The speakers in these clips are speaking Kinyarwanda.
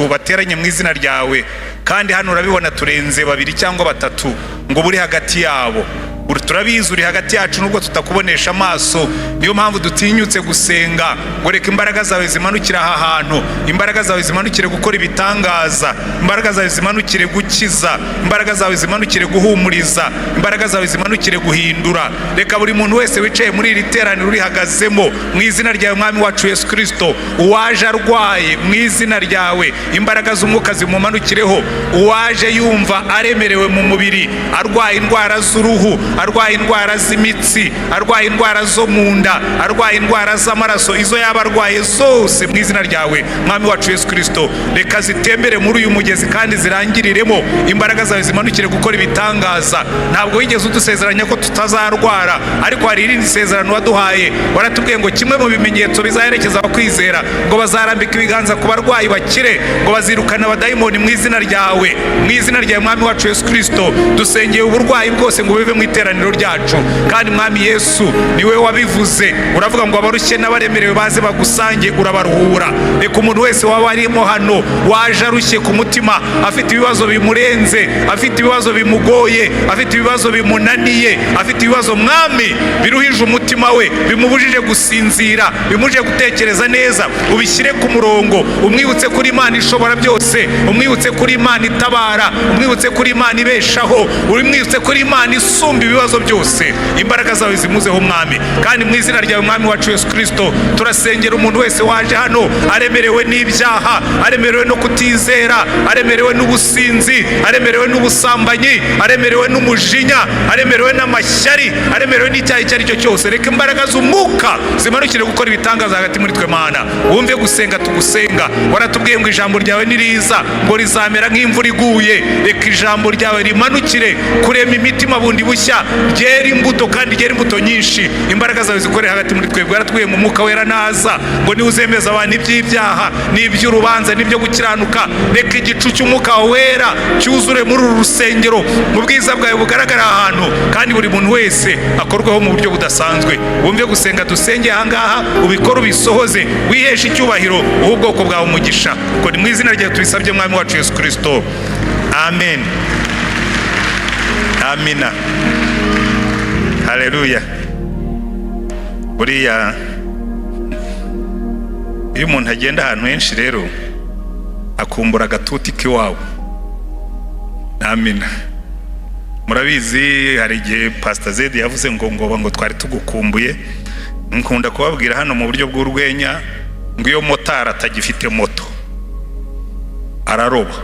batatu bateranye mu izina ryawe, kandi hano urabibona turenze babiri cyangwa batatu, ngo buri hagati yabo. Turabizi uri hagati yacu nubwo tutakubonesha amaso. Niyo mpamvu dutinyutse gusenga ngo reka imbaraga zawe zimanukire aha hantu, imbaraga zawe zimanukire gukora ibitangaza, imbaraga zawe zimanukire gukiza, imbaraga zawe zimanukire guhumuriza, imbaraga zawe zimanukire guhindura. Reka buri muntu wese wicaye muri iri teraniro urihagazemo, mu izina ryawe Mwami wacu Yesu Kirisito, uwaje arwaye, mu izina ryawe imbaraga z'umwuka zimumanukireho. Uwaje yumva aremerewe mu mubiri, arwaye indwara z'uruhu, arwaye indwara z'imitsi, arwaye indwara zo mu nda, arwaye indwara z'amaraso, izo yaba arwaye zose, mu izina ryawe Mwami wacu Yesu Kirisito, reka zitembere muri uyu mugezi kandi zirangiriremo. Imbaraga zawe zimanukire gukora ibitangaza. Ntabwo wigeze udusezeranya ko tutazarwara, ariko hari irindi sezerano waduhaye. Waratubwiye ngo kimwe mu bimenyetso bizaherekeza abakwizera, ngo bazarambika ibiganza ku barwayi bakire, ngo bazirukana abadayimoni mu izina ryawe. Mu izina ryawe Mwami wacu Yesu Kirisito, dusengeye uburwayi bwose ngo buve mu iteraniro ryacu. Kandi Mwami Yesu, niwe wabivuze, uravuga ngo abarushye n'abaremerewe baze bagusange, urabaruhura. Reka umuntu wese waba arimo hano waje arushye ku mutima, afite ibibazo bimurenze, afite ibibazo bimugoye, afite ibibazo bimunaniye, afite ibibazo Mwami biruhije umutima we, bimubujije gusinzira, bimubujije gutekereza neza, ubishyire ku murongo. Umwibutse kuri Imana ishobora byose, umwibutse kuri Imana itabara, umwibutse kuri Imana ibeshaho, umwibutse kuri Imana isumba ibibazo byose. Imbaraga zawe zimuzeho Mwami. Kandi mu izina ryawe Mwami wacu Yesu Kirisito, turasengera umuntu wese waje hano aremerewe n'ibyaha, aremerewe no kutizera, aremerewe n'ubusinzi, aremerewe n'ubusambanyi, aremerewe n'umujinya, aremerewe n'amashyari, aremerewe n'icyaha icyo ari cyo cyose. Reka imbaraga z'umwuka zimanukire gukora ibitangaza hagati muri twe. Mana, wumve gusenga tugusenga. Waratubwiye ngo ijambo ryawe niriza ngo rizamera nk'imvura iguye. Reka ijambo ryawe rimanukire kurema imitima bundi bushya, ryera imbuto kandi ryera imbuto nyinshi. Imbaraga zawe zikorera hagati muri twebwe. Waratubwiye ngo Umwuka Wera naza, ngo niwe uzemeza abantu iby'ibyaha n'iby'urubanza n'ibyo gukiranuka. Reka igicu cy'Umwuka Wera cyuzure muri uru rusengero, mu bwiza bwawe bugaragara ahantu, kandi buri muntu wese akorweho mu buryo budasanzwe. Wumve gusenga dusengeye ahangaha, ubikore, ubisohoze, wiheshe icyubahiro, uhe ubwoko bwawe umugisha, kuko ni mu izina ryawe tubisabye, Mwami wacu Yesu Kirisito. Amen, amina, haleluya. Buriya iyo umuntu agenda ahantu henshi rero akumbura agatuti k'iwabo. Amina. Murabizi, hari igihe Pasita Zedi yavuze ngo twari tugukumbuye. Nkunda kubabwira hano mu buryo bw'urwenya ngo iyo motari atagifite moto araroba,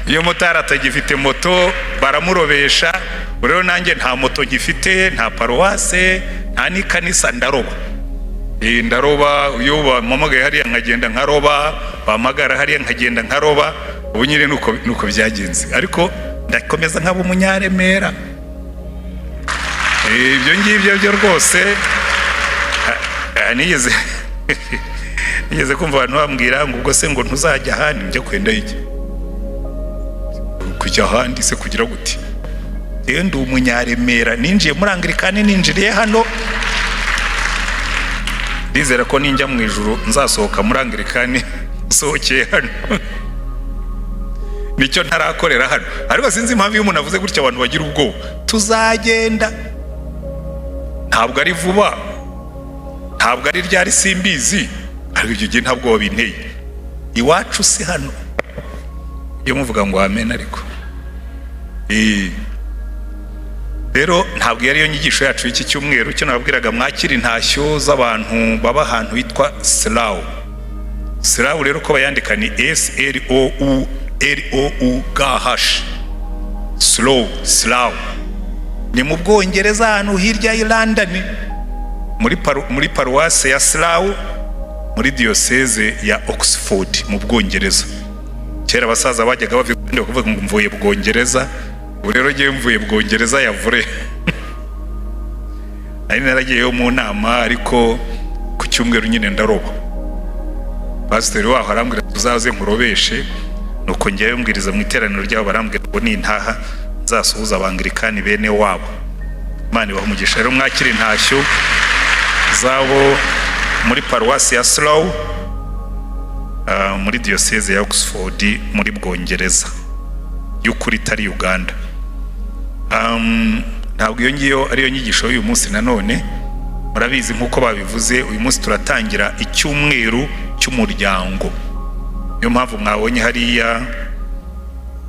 iyo motari atagifite moto baramurobesha. Rero nanjye nta moto ngifite, nta paruwase, nta n'ikanisa, ndaroba. Ndaroba. Iyo bampamagaye hariya nkagenda nkaroba, bampamagara hariya nkagenda nkaroba. Ubu nyine nuko byagenze, ariko ndakomeza nkaba Umunyaremera. Ibyo ngibyo byo rwose nigeze kumva abantu bambwira ngo ubwo se ngo ntuzajya ahandi? Njya kwenda iki? Kujya ahandi se kugira gute? Rero ndi Umunyaremera, ninjiye muri Anglikani, ninjiriye hano. Ndizera ko ninjya mu ijuru nzasohoka muri Anglikani nsohokeye hano. Nicyo ntarakorera hano. Ariko sinzi impamvu iyo umuntu avuze gutya abantu bagira ubwoba. Tuzagenda, ntabwo ari vuba, ntabwo ari ryari, simbizi, ariko icyo gihe ntabwo binteye. Iwacu si hano. Iyo muvuga ngo amen. Ariko rero ntabwo iyo ariyo nyigisho yacu y'iki cyumweru. Cyo nababwiraga, mwakira intashyo z'abantu baba ahantu hitwa Slough. Slough rero uko bayandika ni Slough, Slough. Slough ni mu Bwongereza, ahantu hirya y'i London, muri paruwase ya Slough, muri diyoseze ya Oxford mu Bwongereza. Kera abasaza bajyaga bava iruhande bakavuga ngo mvuye Bwongereza. Ubu rero ngewe mvuye Bwongereza ya vure. Nari naragiyeyo mu nama, ariko ku cyumweru nyine ndaroba. Pasiteri waho arambwira tuzaze nkurobeshe. Nuko ngewe mbwiriza mu iteraniro ryabo, barambwira ngo nintaha nzasuhuza Abangirikani bene wabo. Imana ibaha umugisha. Rero mwakira intashyo zabo muri paruwasi ya Slough. Muri diyoseze ya Oxford muri Bwongereza, y'ukuri itari Uganda. Ntabwo iyo ngiyo ariyo nyigisho y'uyu munsi. Nanone murabizi, nk'uko babivuze, uyu munsi turatangira icyumweru cy'umuryango. Niyo mpamvu mwabonye hariya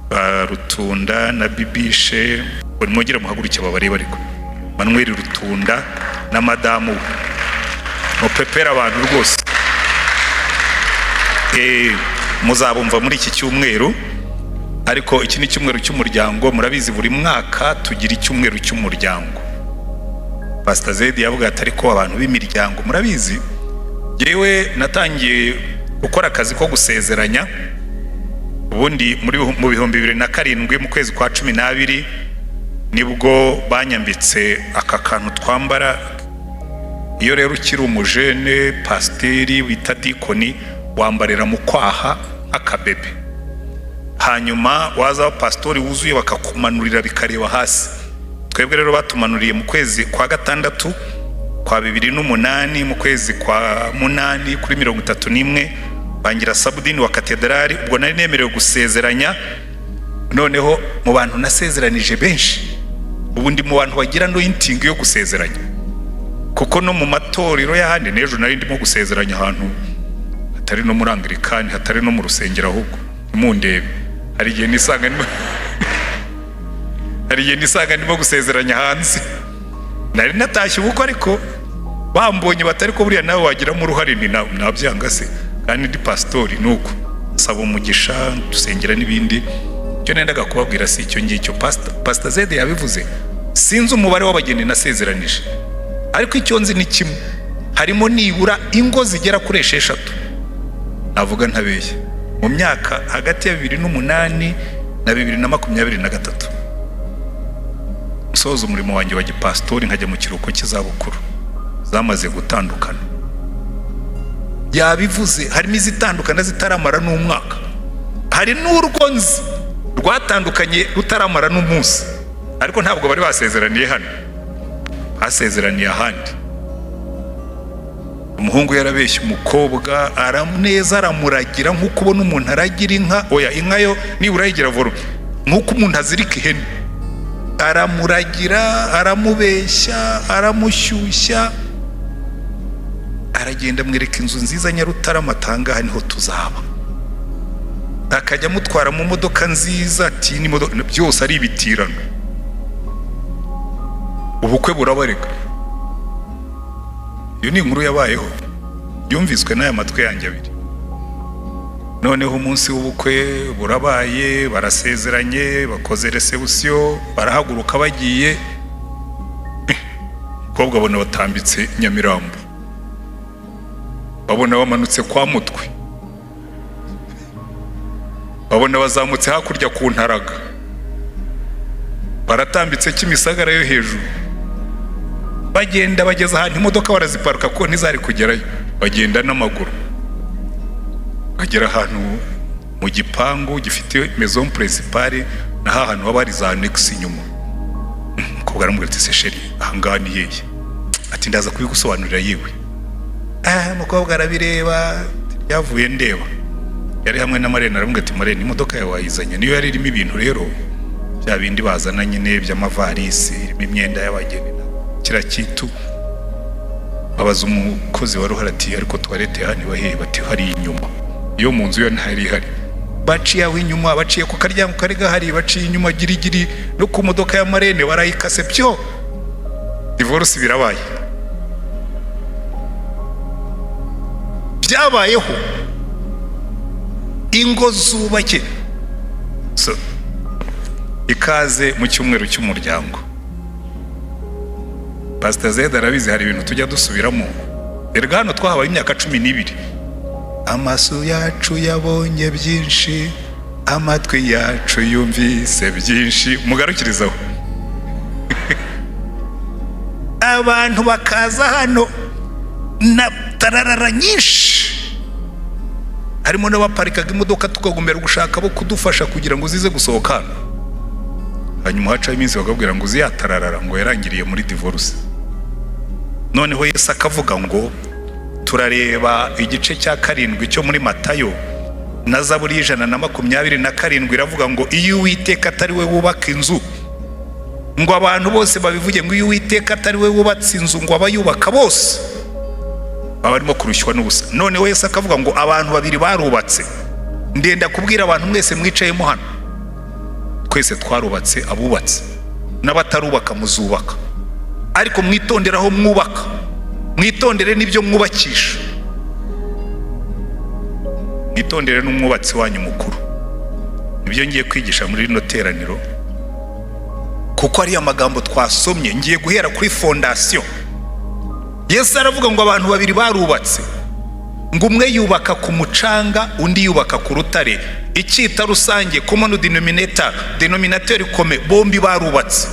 ba Rutunda na Bibishe. Buri mwongere muhaguruke babarebe. Ariko Manuel Rutunda na madamu we, mupepera abantu rwose. Muzabumva muri iki cyumweru. Ariko iki ni icyumweru cy'umuryango. Murabizi, buri mwaka tugira icyumweru cy'umuryango. Pastor Zedi yavuga ati: "Ariko abantu b'imiryango murabizi." Yewe, natangiye gukora akazi ko gusezeranya ubundi mu 2007, mu kwezi kwa 12, nibwo banyambitse aka kantu twambara. Iyo rero ukiri umujene pasiteri wita dikoni, wambarira mu kwaha nk'akabebe, hanyuma waza pasitori wuzuye bakakumanurira bikareba hasi. Twebwe rero batumanuriye mu kwezi kwa gatandatu kwa 2008, mu kwezi kwa munani kuri 31, bangira subdean wa katedrali. Ubwo nari nemerewe gusezeranya. Noneho mu bantu nasezeranije benshi, ubu ndi mu bantu bagira anointing yo gusezeranya, kuko no mu matorero y'ahandi, n'ejo nari ndimo gusezeranya ahantu hatari no muri Anglikani, hatari no mu rusengero. Ahubwo ntimundebe, hari igihe nisanga ndimo gusezeranya hanze. Nari natashye ubukwe, ariko bambonye batari ko buriya nawe wagiramo uruhare. Ni nabyanga se kandi ndi pasitori? Nuko nsaba umugisha, dusengera n'ibindi. Icyo nendaga kubabwira si icyo ngicyo. Pastor Zede yabivuze. Sinzi umubare w'abageni nasezeranije, ariko icyo nzi ni kimwe: harimo nibura ingo zigera kuri 6 navuga ntabeshye, mu myaka hagati ya 2008 na 2023, nsoza umurimo wanjye wa gipasitori nkajya mu kiruhuko cy'izabukuru, zamaze gutandukana. Yabivuze, harimo izitandukana zitaramara n'umwaka, hari n'urwo nzi rwatandukanye rutaramara n'umunsi, ariko ntabwo bari basezeraniye hano, basezeraniye ahandi. Umuhungu yarabeshye umukobwa neza, aramuragira nk'uko ubona umuntu aragira inka. Oya, inka yo nibura yigira voro, nk'uko umuntu azirika ihene. Aramuragira, aramubeshya, aramushyushya, aragenda amwereka inzu nziza Nyarutarama, atangaha niho tuzaba. Akajya amutwara mu modoka nziza, ati n'imodoka byose ari ibitirano. Ubukwe burabareka. Iyo ni inkuru yabayeho, yumviswe n'aya matwi yanjye abiri. Noneho umunsi w'ubukwe burabaye, barasezeranye, bakoze réception, barahaguruka bagiye. Umukobwa abona batambitse Nyamirambo, babona bamanutse kwa Mutwe, babona bazamutse hakurya ku Ntaraga, baratambitse Kimisagara yo hejuru, bagenda bageze ahantu imodoka baraziparuka kuko ntizari kugerayo, bagenda n'amaguru, bagera ahantu mu gipangu gifite maison principale, naho ahantu haba hari za annexe inyuma. Umukobwa aramubwira ati: "Se chéri, ahangaha ni hehe?" Ati: "Ndaza kubigusobanurira." Yewe, umukobwa arabireba, ryavuye ndeba. Yari hamwe na marraine. Aramubwira ati: "Marraine, imodoka yawe wayizanye?" Niyo yari irimo ibintu rero, bya bindi bazana nyine by'amavarisi, irimo imyenda y'abageni kiriya kitu. Babaza umukozi wari uhari ati: "Ariko toilette hano iba hehe?" Bati: "Hari inyuma." Iyo mu nzu yo ntari ihari. Baciye aho inyuma, baciye ku karyango kari gahari, baciye inyuma girigiri, no ku modoka ya marraine barayikase byo. Divorce birabaye, byabayeho, ingo zubake. So, ikaze mu cyumweru cy'umuryango. Pastor Zed arabizi, hari ibintu tujya dusubiramo. Erega hano twahabaye imyaka 12. Amaso yacu yabonye byinshi, amatwi yacu yumvise byinshi. Mugarukirizaho, abantu bakaza hano na tararara nyinshi, harimo n'abaparikaga imodoka, tukagomera gushaka abo kudufasha kugira ngo zize gusohoka hano. Hanyuma hacaho iminsi, bakabwira ngo uzi yatararara ngo yarangiriye muri divorce. Noneho Yesu akavuga ngo Turareba igice cya 7 cyo muri Matayo na Zaburi y'127 iravuga ngo iyo Uwiteka atari we wubaka inzu, ngo abantu bose babivuge ngo iyo Uwiteka atari we wubatse inzu, ngo abayubaka bose baba barimo kurushywa n'ubusa. None wese akavuga ngo abantu babiri barubatse. Ndenda kubwira abantu mwese mwicayemo hano, twese twarubatse, abubatse n'abatarubaka muzubaka, ariko mwitondere aho mwubaka, mwitondere n'ibyo mwubakisha, mwitondere n'umwubatsi wanyu mukuru. Nibyo ngiye kwigisha muri rino teraniro, kuko ariyo magambo twasomye. Ngiye guhera kuri fondation. Yesu aravuga ngo abantu babiri barubatse, ngo umwe yubaka ku mucanga, undi yubaka ku rutare. Icyita rusange, common denominator, dénominateur commun, bombi barubatse,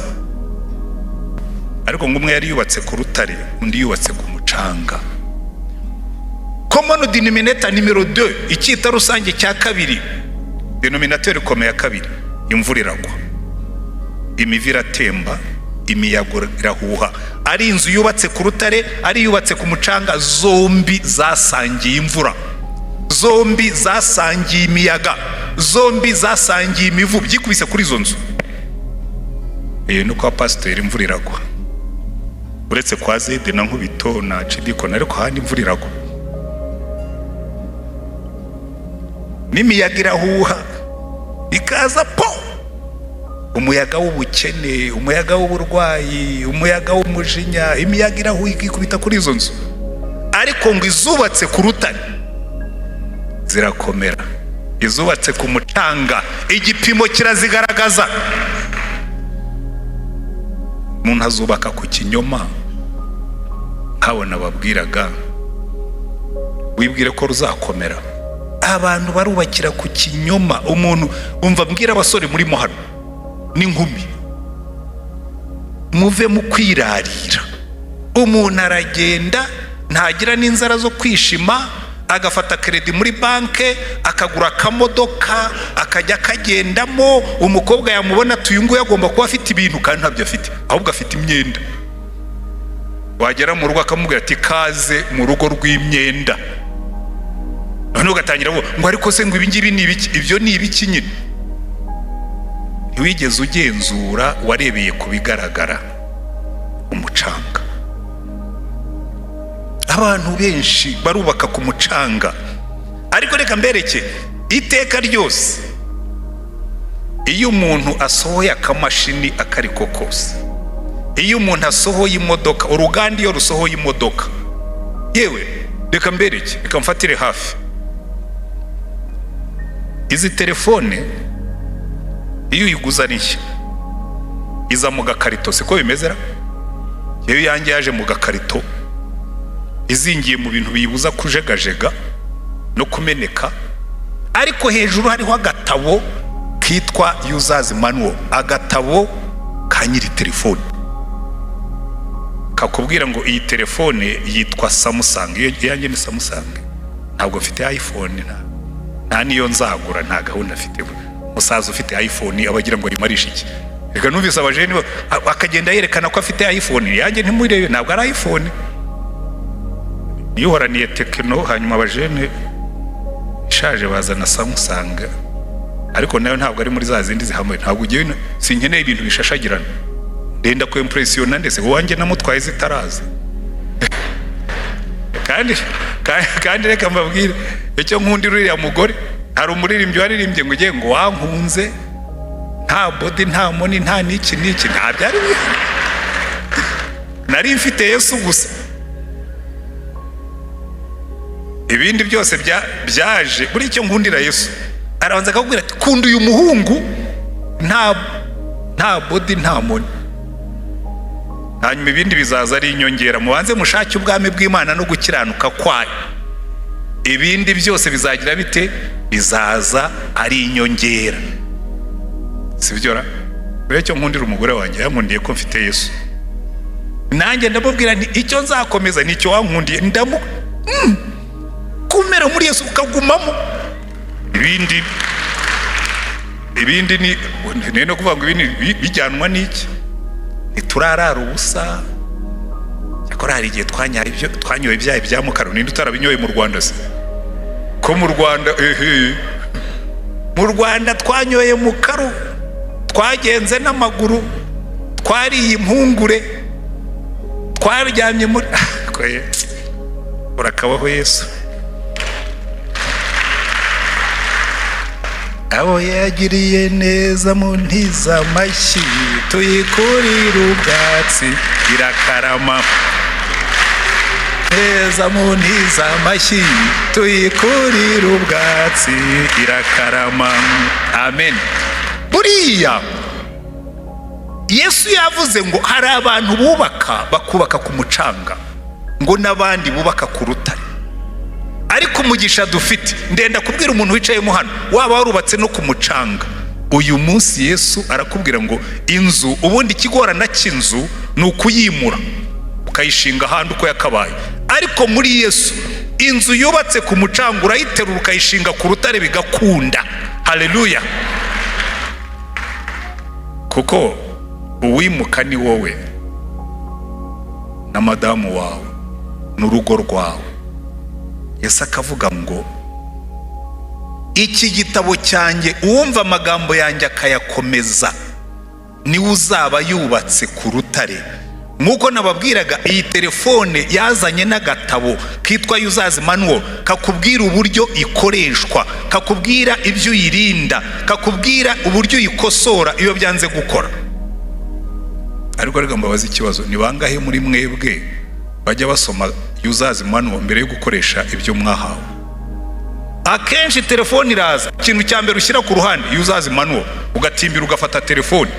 ariko ngo umwe yari yubatse ku rutare, undi yubatse ku mucanga. Common denominator numéro 2, icyita rusange cya kabiri, dénominateur commun ya kabiri: imvura iragwa, imivu iratemba, imiyaga irahuha. Ari inzu yubatse ku rutare, ari yubatse ku mucanga, zombi zasangiye imvura, zombi zasangiye imiyaga, zombi zasangiye imivu, byikubise kuri izo nzu. No kwa pasiteri imvura iragwa, uretse kwa Zede na Nkubito na Cidikoni, ariko ahandi imvura iragwa n'imiyaga irahuha ikaza po. Umuyaga w'ubukene, umuyaga w'uburwayi, umuyaga w'umujinya, imiyaga irahuha ikikubita kuri izo nzu, ariko ngo izubatse ku rutare zirakomera, izubatse ku mucanga igipimo kirazigaragaza. Umuntu azubaka ku kinyoma, nkabona babwiraga, wibwire ko ruzakomera. Abantu barubakira ku kinyoma. Umuntu umva, mbwira abasore murimo hano n'inkumi, muve mu kwirarira. Umuntu aragenda ntagira n'inzara zo kwishima, agafata crédit muri banque, akagura akamodoka, akajya akagendamo. Umukobwa yamubona ati uyu nguyu agomba kuba afite ibintu, kandi ntabyo afite, ahubwo afite imyenda. Wagera mu rugo akamubwira ati kaze mu rugo rw'imyenda. Noneho ugatangira ngo ariko se ngo ibi ngibi ni ibiki? Ibyo ni ibiki nyine? Ntiwigeze ugenzura, warebeye ku bigaragara, umucanga. Abantu benshi barubaka ku mucanga, ariko reka mbereke, iteka ryose iyo umuntu asohoye akamashini akariko kose, iyo umuntu asohoye imodoka, uruganda iyo rusohoye imodoka, yewe reka mbereke, reka mfatire hafi izi telefone, iyo uyiguze ari nshya iza mu gakarito, siko bimeze ra? Iyo yanjye yaje mu gakarito izingiye mu bintu biyibuza kujegajega no kumeneka, ariko hejuru hariho agatabo kitwa user's manual, agatabo ka nyiri telefone kakubwira ngo iyi telefone yitwa Samsung. Iyo iyanjye ni Samsung, ntabwo mfite iPhone, nta niyo nzagura, nta gahunda afite. Umusaza ufite iPhone aba agira ngo ayimarishe iki? Reka numvise abajene akagenda yerekana ko afite iPhone. Yanjye ntimurebe, ntabwo ari iPhone, nihoraniye Tecno. Hanyuma abajene ishaje bazana Samsung, ariko nayo ntabwo ari muri za zindi zihambaye. Ntabwo ugiye, sinkeneye ibintu bishashagirana, ndenda ku impressionna. Ndetse uwanjye namutwaye zitaraza. Kandi reka mbabwire icyo nkundira uriya mugore. Hari umuririmbyi waririmbye ngo ugiye ngo wankunze nta body, nta money, nta n'iki n'iki, nta byari bihari, nari mfite Yesu gusa, ibindi byose byaje. Buri icyo nkundira Yesu, arabanza akakubwira ati kunda uyu muhungu nta body, nta money, hanyuma ibindi bizaza ari inyongera. Mubanze mushake ubwami bw'Imana no gukiranuka kwayo, ibindi byose bizagira bite? Bizaza ari inyongera, si byo ra? Buriya icyo nkundira umugore wanjye, yankundiye ko mfite Yesu. Nanjye ndamubwira nti icyo nzakomeza ni icyo wankundiye. Ndamu kumera muri Yesu ukagumamo, ibindi ni no kuvuga ngo ibindi bijyanwa n'iki? Ntiturarara ubusa. Ariko hari igihe twanyoye ibyayi bya mukaru. Ninde utarabinyoye mu Rwanda se? Ko mu Rwanda, ehe, mu Rwanda twanyoye mukaru, twagenze n'amaguru, twariye impungure, twaryamye muri. Urakabaho Yesu. Abo yagiriye neza mu ntiza amashyi, tuyikurire ubwatsi irakarama. Neza mu ntiza amashyi, tuyikurire ubwatsi irakarama. Amen. Buriya Yesu yavuze ngo hari abantu bubaka, bakubaka ku mucanga, ngo n'abandi bubaka ku rutare. Ariko umugisha dufite, ndenda kubwira umuntu wicayemo hano, waba warubatse no ku mucanga, uyu munsi Yesu arakubwira ngo inzu, ubundi ikigorana cy'inzu ni ukuyimura ukayishinga ahandi uko yakabaye. Ariko muri Yesu, inzu yubatse ku mucanga urayiterura ukayishinga ku rutare bigakunda. Haleluya! Kuko uwimuka ni wowe na madamu wawe n'urugo rwawe. Yesu akavuga ngo iki gitabo cyanjye, uwumva amagambo yanjye akayakomeza, niwe uzaba yubatse ku rutare. Nk'uko nababwiraga, iyi telefone yazanye n'agatabo kitwa User's Manual, kakubwira uburyo ikoreshwa, kakubwira ibyo uyirinda, kakubwira uburyo uyikosora iyo byanze gukora. Ariko reka mbabaze ikibazo: ni bangahe muri mwebwe bajya basoma User's Manual mbere yo gukoresha ibyo mwahawe? Akenshi telefone iraza, ikintu cya mbere ushyira ku ruhande User's Manual, ugatimbira, ugafata telefone,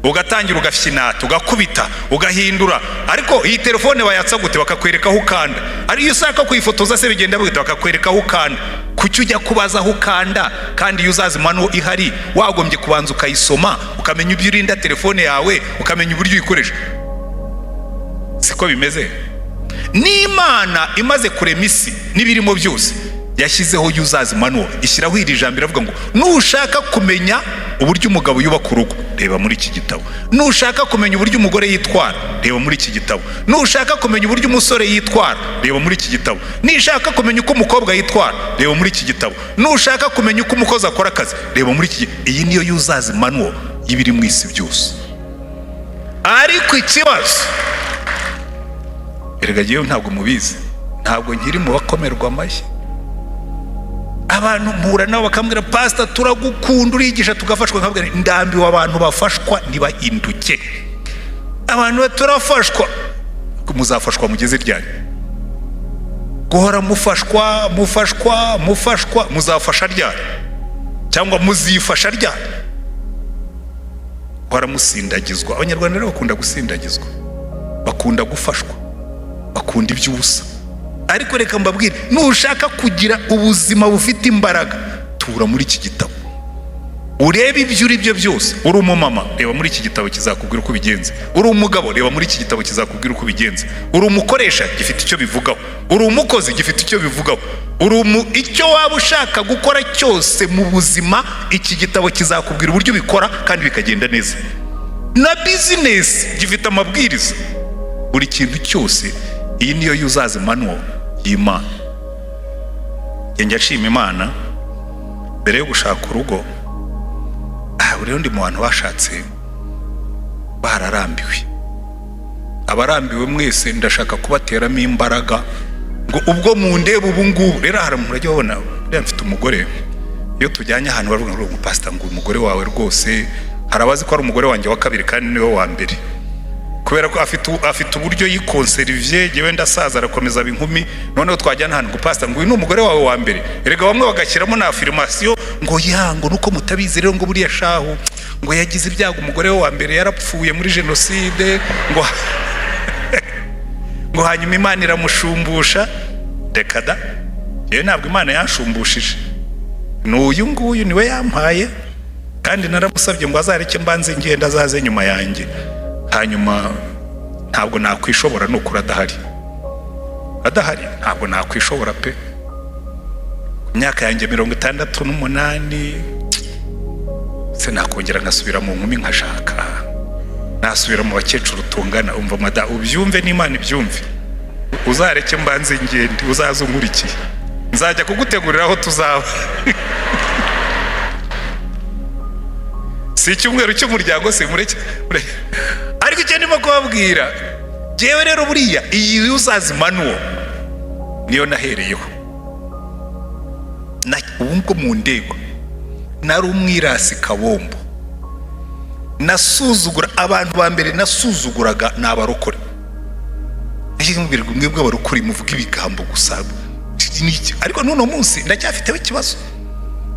ugatangira ugafyinata, ugakubita, ugahindura. Ariko iyi telefone bayatsa gute? Bakakwereka aho ukanda. Ari iyo ushaka kuyifotoza se bigenda bigute? Bakakwereka aho ukanda. Kuki ujya kubaza aho ukanda kandi User's Manual ihari? Wagombye kubanza ukayisoma, ukamenya ibyo urinda telefone yawe, ukamenya uburyo uyikoresha. Siko bimeze? N'Imana imaze kurema isi n'ibirimo byose, yashyizeho User's Manual, ishyiraho iri jambo, iravuga ngo nushaka kumenya uburyo umugabo yubaka urugo, reba muri iki gitabo. Nushaka kumenya uburyo umugore yitwara, reba muri iki gitabo. Nushaka kumenya uburyo umusore yitwara, reba muri iki gitabo. Nishaka kumenya uko umukobwa yitwara, reba muri iki gitabo. Nushaka kumenya uko umukozi akora akazi, reba muri iki. Iyi niyo User's Manual y'ibiri mu isi byose. Ariko ikibazo erega, yewe ntabwo mubizi, ntabwo nkiri mu bakomerwa amashyi. Abantu mpura nabo bakambwira: "Pasita, turagukunda, urigisha tugafashwa." Nkabwira: "Ndambiwe abantu bafashwa ntibahinduke." Abantu turafashwa, muzafashwa mugeze ryari? Guhora mufashwa, mufashwa, mufashwa, muzafasha ryari? Cyangwa muzifasha ryari? Guhora musindagizwa. Abanyarwanda rero bakunda gusindagizwa, bakunda gufashwa, bakunda iby'ubusa. Ariko reka mbabwire, nushaka kugira ubuzima bufite imbaraga, tura muri iki gitabo, urebe ibyo uri byo byose. Uri umumama, reba muri iki gitabo, kizakubwira uko ubigenza. Uri umugabo, reba muri iki gitabo, kizakubwira uko ubigenza. Uri umukoresha, gifite icyo bivugaho. Uri umukozi, gifite icyo bivugaho. Uri umu icyo waba ushaka gukora cyose mu buzima, iki gitabo kizakubwira uburyo ubikora kandi bikagenda neza. Na business gifite amabwiriza, buri kintu cyose. Iyi niyo User's Manual y'Imana. Njya nshima Imana, mbere yo gushaka urugo, rero ndi mu bantu bashatse bararambiwe. Abarambiwe mwese, ndashaka kubateramo imbaraga ngo ubwo mundeba ubu ngubu. Rero hari umuntu urajya ubona, buriya mfite umugore, iyo tujyanye ahantu baravuga ngo: "Pasita, ngo umugore wawe rwose." Hari abazi ko ari umugore wanjye wa kabiri kandi niwe wa mbere, kubera ko afite uburyo yikonseriviye. Yewe, ndasaza, arakomeza aba inkumi. Noneho twajyana ahantu ngo: "Pasita, ngo uyu ni umugore wawe wa mbere." Erega bamwe bagashyiramo na affirmation ngo ya ngo nuko mutabizi rero, ngo buriya shahu ngo yagize ibyago, umugore we wa mbere yarapfuye muri jenoside, ngo hanyuma Imana iramushumbusha. Reka da, yewe, ntabwo Imana yansumbushije, ni uyu nguyu niwe yampaye, kandi naramusabye ngo azareke mbanze ngenda, azaze nyuma yanjye. Hanyuma ntabwo nakwishobora nukuri adahari. Adahari ntabwo nakwishobora pe. Ku myaka yanjye 68 se nakongera nkasubira mu nkumi, nkashaka nasubira mu bakecuru tungana? Umva mada, ubyumve n'Imana ibyumve. Uzareke mbanze ngende, uzaze unkurikiye, nzajya kugutegurira aho tuzaba. Si icyumweru cy'umuryango se? Mureke. Ariko icyo ndimo kubabwira jyewe rero, buriya iyi uzazi manual niyo nahereyeho. Ubu ngubu mu ndego nari umwirasi kabombo, nasuzugura abantu. Ba mbere nasuzuguraga ni abarokore. Mwebwe abarokore muvuga ibigambo gusa. Ariko n'uno munsi ndacyafiteho ikibazo.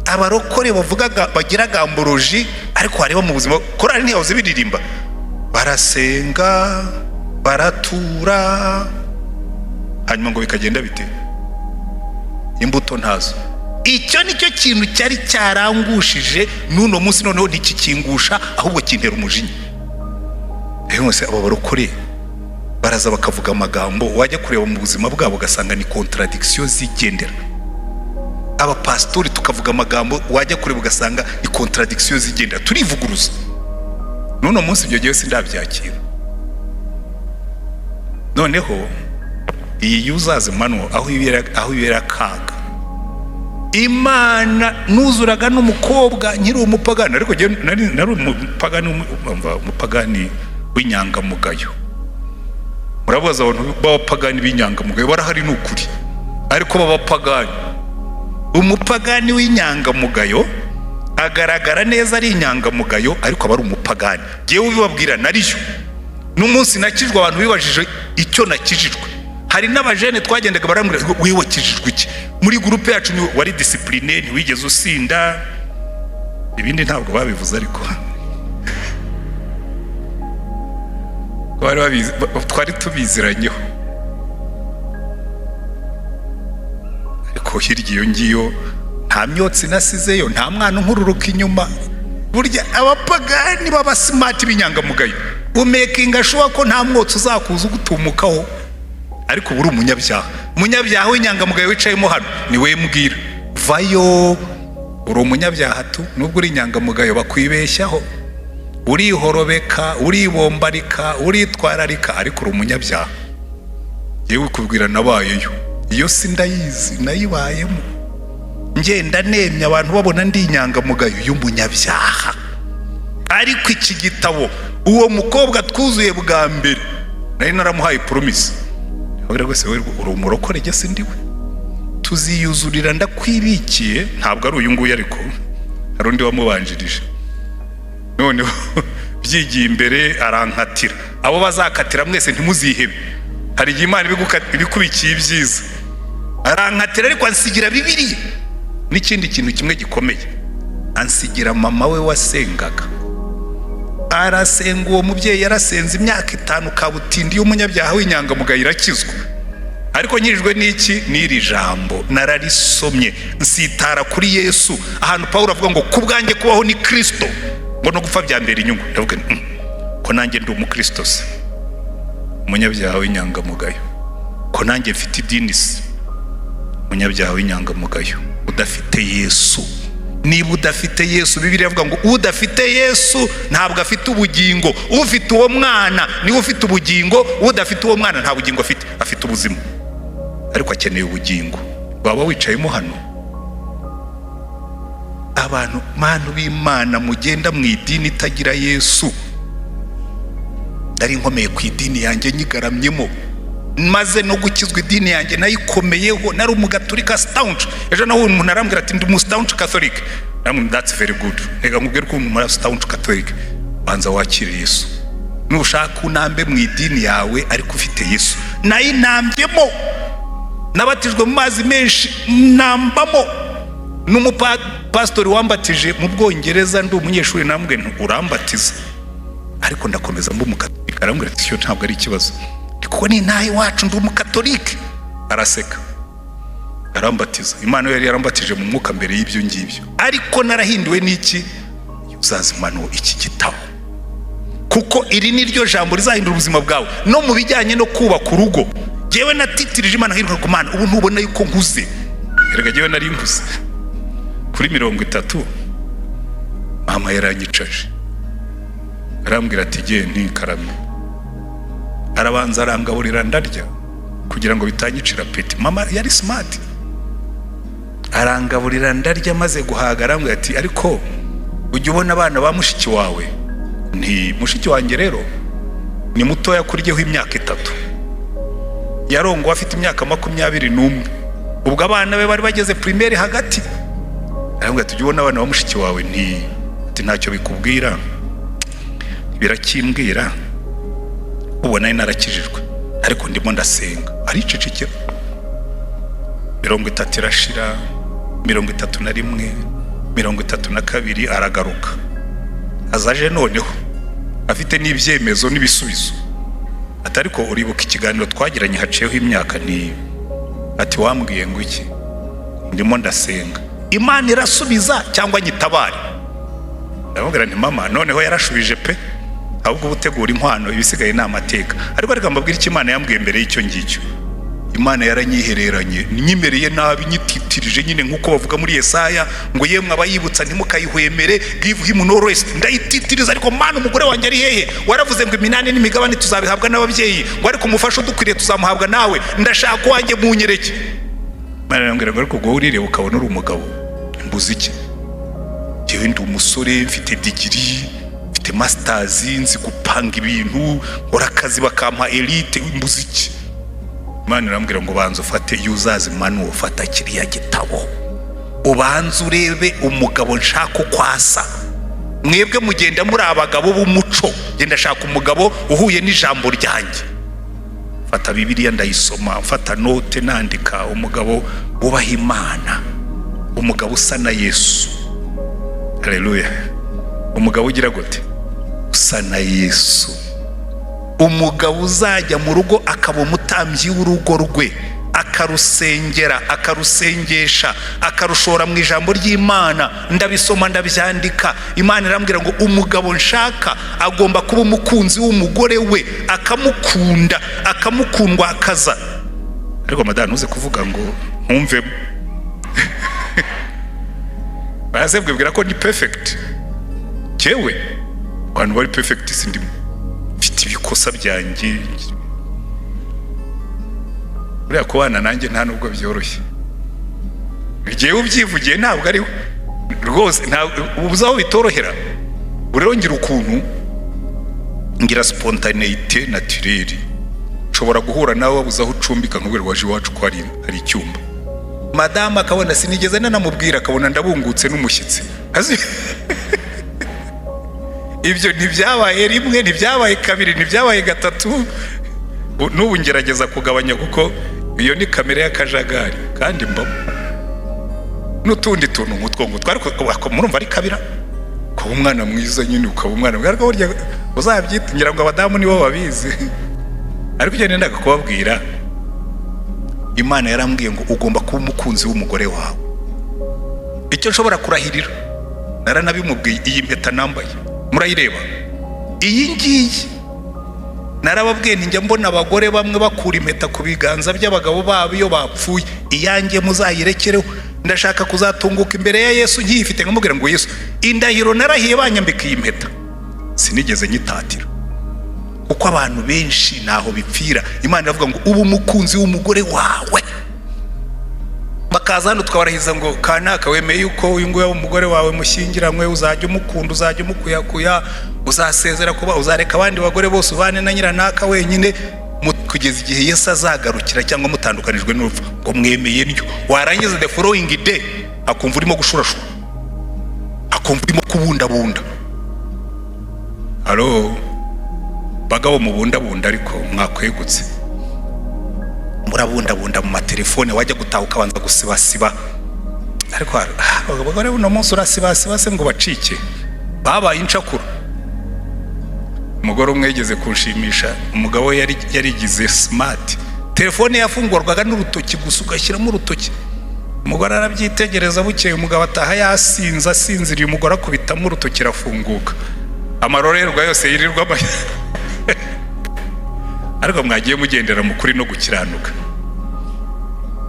Abarokore bavugaga, bagira gamboroji, ariko wareba mu buzima, korari ntiyahoze biririmba, barasenga, baratura, hanyuma ngo bikagenda bite? Imbuto ntazo. Icyo nicyo kintu cyari cyarangushije. N'uno munsi noneho ntikikingusha, ahubwo kintera umujinya. Rero aba barokore baraza bakavuga amagambo, wajya kureba mu buzima bwabo ugasanga ni contradiction zigendera. Abapasitori tukavuga amagambo, wajya kureba ugasanga ni contradiction zigendera, turivuguruza. N'uno munsi ibyo gihe sindabyakira. Noneho iyi uzazi manual aho ibera akaga, Imana nuzuraga n'umukobwa nkiri umupagani, ariko nari umupagani, umupagani w'inyangamugayo. Murabaza, abantu b'abapagani b'inyangamugayo barahari, ni ukuri, ariko b'abapagani, umupagani w'inyangamugayo agaragara neza ari inyangamugayo, ariko aba ari umupagani. Ngewe ubibabwira nariyo. N'umunsi nakijwe, abantu bibajije icyo nakijijwe. Hari n'abajene twagendaga barambwira ngo: "Wewe wakijijwe iki?" Muri groupe yacu ni wari discipline, ntiwigeze usinda. Ibindi ntabwo babivuze, ariko bari babizi, twari tubiziranyeho. Ariko hirya iyo ngiyo nta myotsi nasizeyo, nta mwana unkururuka inyuma. Burya abapagani baba smart b'inyangamugayo, umakinga sure ko nta mwotsi uzakuza ugutumukaho, ariko uba uri umunyabyaha. Umunyabyaha w'inyangamugayo wicayemo hano ni we mbwira: vayo, uri umunyabyaha tu. Nubwo uri inyangamugayo, bakwibeshyaho, urihorobeka, uribombarika, uritwararika, ariko uri umunyabyaha. Yewe kubwira nabayeyo, iyo si ndayizi, nayibayemo, ngenda nemye, abantu babona ndi inyangamugayo y'umunyabyaha. Ariko iki gitabo, uwo mukobwa twuzuye bwa mbere, nari naramuhaye promise. Rwose uri umurokore, jye si ndiwe, tuziyuzurira, ndakwibikiye. Ntabwo ari uyu nguyu, ariko hari undi wamubanjirije. Noneho byigiye imbere arankatira. Abo bazakatira mwese ntimuzihebe, hari igihe Imana ibikubikiye ibyiza. Arankatira, ariko ansigira Bibiliya n'ikindi kintu kimwe gikomeye, ansigira mama we wasengaga. Arasenga, uwo mubyeyi yarasenze imyaka 5 kabutindi y'umunyabyaha w'inyangamugayo irakizwa. Ariko nkirijwe n'iki? N'iri jambo nararisomye, nsitara kuri Yesu, ahantu Pawulo avuga ngo: "Ku bwanjye kubaho ni Kirisito, ngo no gupfa byambera inyungu." Ndavuga nti: Ko nanjye ndi umukristo se, umunyabyaha w'inyangamugayo, ko nanjye mfite idini se?" Umunyabyaha w'inyangamugayo udafite Yesu, niba udafite Yesu, Bibiliya ivuga ngo udafite Yesu ntabwo afite ubugingo. Ufite uwo mwana niwe ufite ubugingo, udafite uwo mwana nta bugingo afite. Afite ubuzima, ariko akeneye ubugingo. Waba wicayemo hano, abantu bantu b'Imana mugenda mu idini itagira Yesu. Nari nkomeye ku idini yanjye, nyigaramyemo, maze no gukizwa idini yanjye nayikomeyeho. Nari umugaturika staunch. Ejo nawe umuntu arambwira ati: "Ndi umu staunch Catholic." Namwe, that's very good. Reka nkubwire ko umuntu staunch Catholic, banza wakire Yesu. Nushaka unambe mu idini yawe, ariko ufite Yesu. Nayinambyemo, nabatijwe mu mazi menshi, nambamo. N'umupasitori wambatije mu Bwongereza ndi umunyeshuri, nambwe nti: "Urambatiza, ariko ndakomeza mba umukatolika." Arambwira ati: "Cyo ntabwo ari ikibazo, kuko ni ntaha iwacu, ndi umukatolike." Araseka, arambatiza. Imana yari yarambatije mu mwuka mbere y'ibyo ngibyo, ariko narahinduwe n'iki? Uzazimano iki gitabo, kuko iri ni ryo jambo rizahindura ubuzima bwawe no mu bijyanye no kubaka urugo. Jyewe natitirije Imana nkiruka ku Mana. Ubu ntubona yuko nkuze? Erega jyewe nari nkuze kuri 30. Mama yaranyicaje, arambwira ati: "Genda ntikarame." Arabanza arangaburira, ndarya. Kugira ngo bitanyicira appétit. Mama yari smart, arangaburira ndarya. Maze guhaga arambwira ati: "Ariko ujya ubona abana ba mushiki wawe?" Nti: "Mushiki wanjye rero ni mutoya kuri imyaka 3, yarongowe afite imyaka 21, ubwo abana be bari bageze primaire hagati." Arambwira ati: "Ujya ubona abana ba mushiki wawe?" Nti, ati: "Ntacyo bikubwira?" "Birakimbwira." Ubona nari narakijijwe, ariko ndimo ndasenga. Aricecekera. 30 irashira, 31, 32, aragaruka. Azaje noneho afite n'ibyemezo n'ibisubizo. Ati: "Ariko uribuka ikiganiro twagiranye haciyeho imyaka?" Ni ati: "Wambwiye ngo iki?" "Ndimo ndasenga, Imana irasubiza cyangwa nyitabare?" Ndamubwira nti: "Mama, noneho yarashubije pe, ahubwo uba utegura inkwano, ibisigaye ni amateka." Ariko reka mbabwire icyo Imana yambwiye mbere y'icyo ngicyo. Imana yaranyihereranye, nyimereye nabi, nyititirije nyine, nk'uko bavuga muri Yesaya ngo: "Yemwe abayibutsa, ntimukayihwemere, give him no rest." Ndayititiriza: "Ariko Mana, umugore wanjye ari hehe? Waravuze ngo iminani n'imigabane tuzabihabwa n'ababyeyi, ngo ariko umufasha udukwiriye tuzamuhabwa nawe. Ndashaka uwanjye, munyereke." Imana irambwira ngo: "Ariko wowe urireba ukabona uri umugabo, mbuze iki? Njyewe ndi umusore, mfite degree, mfite masters, nzi gupanga ibintu, nkora akazi bakampa elite, mbuze iki?" Imana irambwira ngo: "Banza ufate user's manual, fata kiriya gitabo ubanze urebe umugabo nshaka uko asa. Mwebwe mugenda muri abagabo b'umuco, genda shaka umugabo uhuye n'ijambo ryanjye." Fata Bibiliya ndayisoma, mfata note nandika: umugabo wubaha Imana, umugabo usa na Yesu. Haleluya! Umugabo ugira gute? Usa na Yesu. Umugabo uzajya mu rugo akaba umutambyi w'urugo rwe, akarusengera, akarusengesha, akarushora mu ijambo ry'Imana. Ndabisoma, ndabyandika. Imana irambwira ngo umugabo nshaka agomba kuba umukunzi w'umugore we, akamukunda, akamukundwa akaza. Ariko madamu, ntuze kuvuga ngo ntumvemo. Baraze bwibwira ko ni perfect. Jewe abantu bari perfect sindimo, mfite ibikosa byanjye. Buriya kubana nanjye nta nubwo byoroshye. Igihe ubyivugiye ntabwo ari rwose, ubuze aho bitorohera. Rero ngira ukuntu ngira spontanéité naturelle, nshobora guhura nawe wabuze aho ucumbika, nkubwira: "Waje iwacu ko hari icyumba?" Madamu akabona sinigeze nanamubwira, akabona ndabungutse n'umushyitsi. Ibyo ntibyabaye rimwe, ntibyabaye kabiri, ntibyabaye gatatu. N'ubu ngerageza kugabanya, kuko iyo ni kamere y'akajagari kandi mbamo n'utundi tuntu nk'utwo ngutwo. Ariko murumva ari kabira kuba umwana mwiza nyine, ukaba umwana mwiza, ariko burya uzabyita, ngira ngo abadamu nibo babizi. Ariko icyo nendaga kubabwira, Imana yarambwiye ngo ugomba kuba umukunzi w'umugore wawe. Icyo nshobora kurahirira, naranabimubwiye, iyi mpeta nambaye murayireba, iyi ngiyi. Narababwiye nti njya mbona abagore bamwe bakura impeta ku biganza by'abagabo babo iyo bapfuye. Iyanjye muzayirekereho. Ndashaka kuzatunguka imbere ya Yesu nkiyifite, nkamubwira ngo: "Yesu, indahiro narahiye banyambika iyi mpeta, sinigeze nyitatira." Kuko abantu benshi ntaho bipfira. Imana iravuga ngo uba umukunzi w'umugore wawe. Bakaza hano tukabarahiza ngo: "Kanaka, wemeye yuko uyu nguyu umugore wawe mushyingiranywe, uzajya umukunda, uzajya umukuyakuya, uzasezera kuba, uzareka abandi bagore bose, ubane na nyiranaka wenyine kugeza igihe Yesu azagarukira cyangwa mutandukanijwe n'urupfu?" Ngo: "Mwemeye ntyo." Warangiza the following day akumva urimo gushurashura, akumva urimo kubundabunda. Halo bagabo mubundabunda, ariko mwakwegutse. Murabundabunda mu matelefone, wajya gutaha ukabanza gusibasiba. Ariko abagore buno munsi urasibasiba se ngo bacike? Babaye incakura. Umugore umwe yigeze kunshimisha, umugabo we yari yarigize smart, telefone yafungurwaga n'urutoki gusa, ugashyiramo urutoki. Umugore arabyitegereza. Bukeye umugabo ataha yasinze, asinziriye, umugore akubitamo urutoki irafunguka. Amarorerwa yose yirirwamo. Ariko mwagiye mugendera mu kuri no gukiranuka.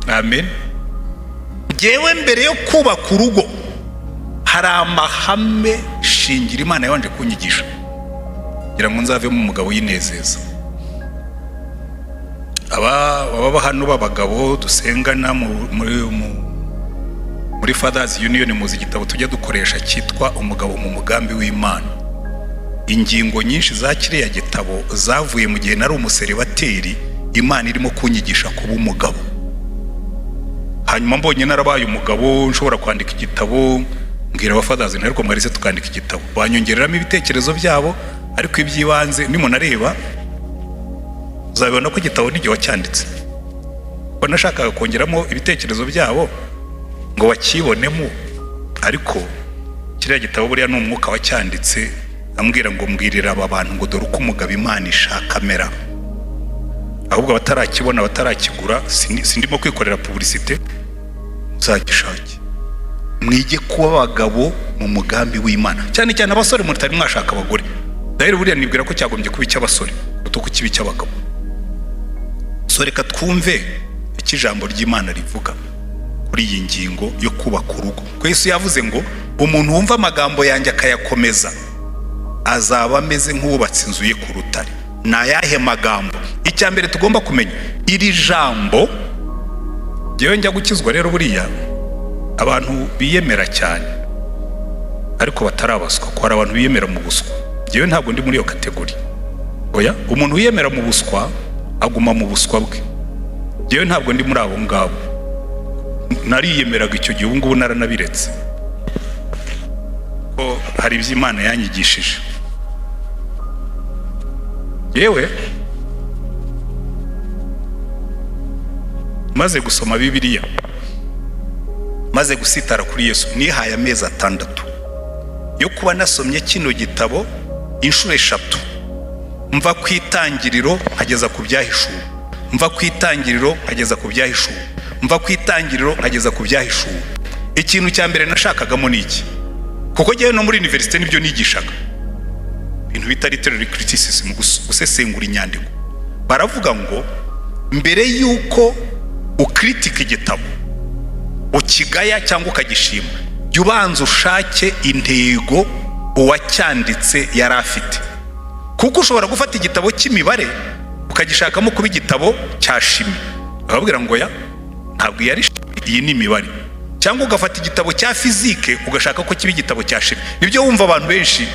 Amen. Ngewe mbere yo kubaka urugo hari amahame shingiro Imana yabanje kunyigisha kugira ngo nzavemo umugabo uyinezeza. Aba baba hano b'abagabo dusengana muri Fathers Union, muzi igitabo tujya dukoresha cyitwa "Umugabo mu Mugambi w'Imana". Ingingo nyinshi za kiriya gitabo zavuye mu gihe nari umuseribateri, Imana irimo kunyigisha kuba umugabo. Hanyuma mbonye narabaye umugabo, nshobora kwandika igitabo, mbwira abafathers, ariko mwarize tukandika igitabo, banyongereramo ibitekerezo byabo. Ariko iby'ibanze nimunareba uzabibona ko igitabo n'igihe wacyanditse, ko nashakaga kongeramo ibitekerezo byabo ngo bakibonemo. Ariko kiriya gitabo buriya ni umwuka wacyanditse, ambwira ngo: "Mbwirira aba bantu ngo dore uko umugabo Imana ishaka amera." Ahubwo abatarakibona, batarakigura, sindimo kwikorera publicité, muzagishake, mwige kuba abagabo mu mugambi w'Imana, cyane cyane abasore mutari mwashaka abagore. Rero buriya nibwira ko cyagombye kuba icy'abasore kuruta uko kiba icy'abagabo. So reka twumve icyo ijambo ry'Imana rivuga kuri iyi ngingo yo kubaka urugo, ko Yesu yavuze ngo: "Umuntu wumva amagambo yanjye akayakomeza azaba ameze nk'uwubatse inzu ye ku rutare." Ni ayahe magambo? Icya mbere tugomba kumenya iri jambo, ngewe njya gukizwa rero, buriya abantu biyemera cyane ariko batarabaswa, ko hari abantu biyemera mu buswa, ngewe ntabwo ndi muri iyo category. Oya, umuntu wiyemera mu buswa aguma mu buswa bwe. Ngewe ntabwo ndi muri abo ngabo. Nariyemeraga icyo gihe, ubu ngubu naranabiretse, ko hari ibyo Imana yanyigishije. Yewe, maze gusoma Bibiliya, maze gusitara kuri Yesu, nihaye amezi 6 yo kuba nasomye kino gitabo inshuro 3, mva ku Itangiriro nkageza ku Byahishuwe, mva ku Itangiriro nkageza ku Byahishuwe, mva ku Itangiriro nkageza ku Byahishuwe. Ikintu cya mbere nashakagamo ni iki? Kuko njyewe no muri université nibyo nigishaga, ibintu bita literary criticism, gusesengura inyandiko. Baravuga ngo mbere y'uko ukritika igitabo, ukigaya cyangwa ukagishima, jya ubanza ushake intego uwacyanditse yari afite, kuko ushobora gufata igitabo cy'imibare ukagishakamo kuba igitabo cya chimie, bakababwira ngo: "Ya, ntabwo iyi ari chimie, iyi ni imibare." Cyangwa ugafata igitabo cya physique ugashaka ko kiba igitabo cya chimie. Nibyo wumva abantu benshi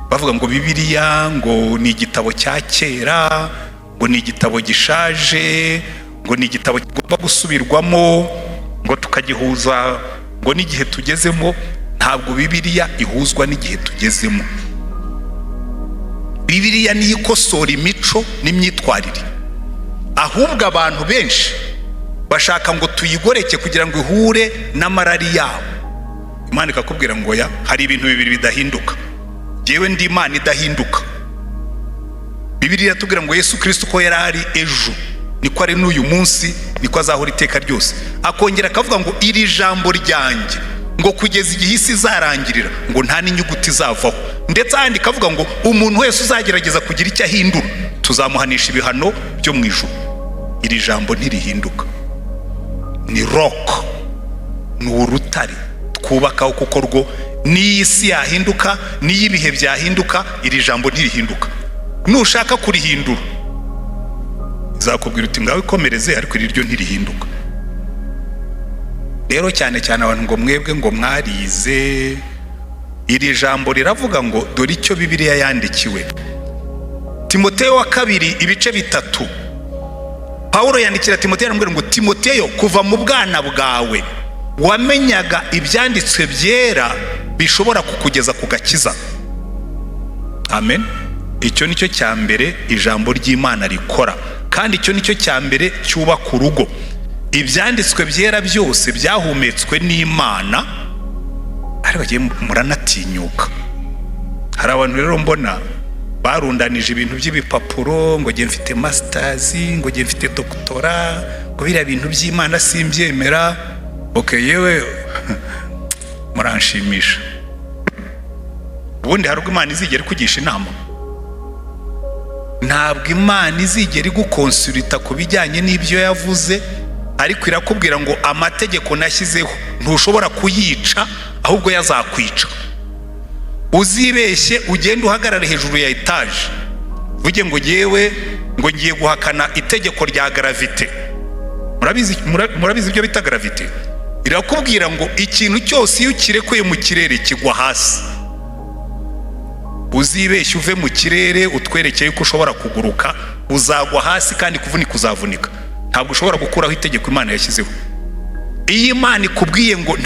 bavuga ngo Bibiliya ngo ni igitabo cya kera, ngo ni igitabo gishaje, ngo ni igitabo kigomba gusubirwamo, ngo tukagihuza ngo n'igihe tugezemo. Ntabwo Bibiliya ihuzwa n'igihe tugezemo. Bibiliya niyo ikosora imico n'imyitwarire. Ahubwo abantu benshi bashaka ngo tuyigoreke kugira ngo ihure n'amarari yabo. Imana ikakubwira ngo: "Ya, hari ibintu bibiri bidahinduka. Ngewe ndi Imana idahinduka." Bibiliya iratubwira ngo Yesu Kirisito uko yari ari ejo niko ari n'uyu munsi, niko azahora iteka ryose. Akongera akavuga ngo iri jambo ryanjye, ngo kugeza igihe isi izarangirira, ngo nta n'inyuguti izavaho. Ndetse ahandi ikavuga ngo umuntu wese uzagerageza kugira icyo ahindura tuzamuhanisha ibihano byo mu ijuru. Iri jambo ntirihinduka, ni rock, ni urutare twubakaho, kuko rwo n'iyi si yahinduka, n'iyo ibihe byahinduka, iri jambo ntirihinduka. Nushaka kurihindura izakubwira uti: "Ngaho ikomereze," ariko iri ryo ntirihinduka. Rero cyane cyane abantu ngo mwebwe ngo mwarize, iri jambo riravuga ngo dore icyo Bibiliya yandikiwe. Timoteyo wa kabiri ibice 3, Pawulo yandikira Timoteyo aramubwira ngo: "Timoteyo, kuva mu bwana bwawe wamenyaga ibyanditswe byera bishobora kukugeza ku gakiza." Amen. Icyo ni cyo cya mbere ijambo ry'Imana rikora, kandi icyo ni cyo cya mbere cyubaka urugo. Ibyanditswe byera byose byahumetswe n'Imana. Ariko bagiye muranatinyuka. Hari abantu rero mbona barundanije ibintu by'ibipapuro, ngo ngiye mfite masters, ngo ngiye mfite doctorat, ngo biriya bintu by'Imana simbyemera. OK, yewe, muranshimisha. Ubundi hari ubwo Imana izigera ikugisha inama? Ntabwo Imana izigera iguconsulta ku bijyanye n'ibyo yavuze, ariko irakubwira ngo: "Amategeko nashyizeho ntushobora kuyica, ahubwo yazakwica." Uzibeshye ugende uhagarare hejuru ya etaje. Vuge ngo yewe, ngo ngiye guhakana itegeko rya gravité. Murabizi, murabizi ibyo bita gravité. Irakubwira ngo ikintu cyose iyo ukirekuye mu kirere kigwa hasi. Uzibeshye uve mu kirere utwerekeye ko ushobora kuguruka, uzagwa hasi kandi kuvunika uzavunika. Ntabwo ushobora gukuraho itegeko Imana yashyizeho. Iyo Imana ikubwiye ngo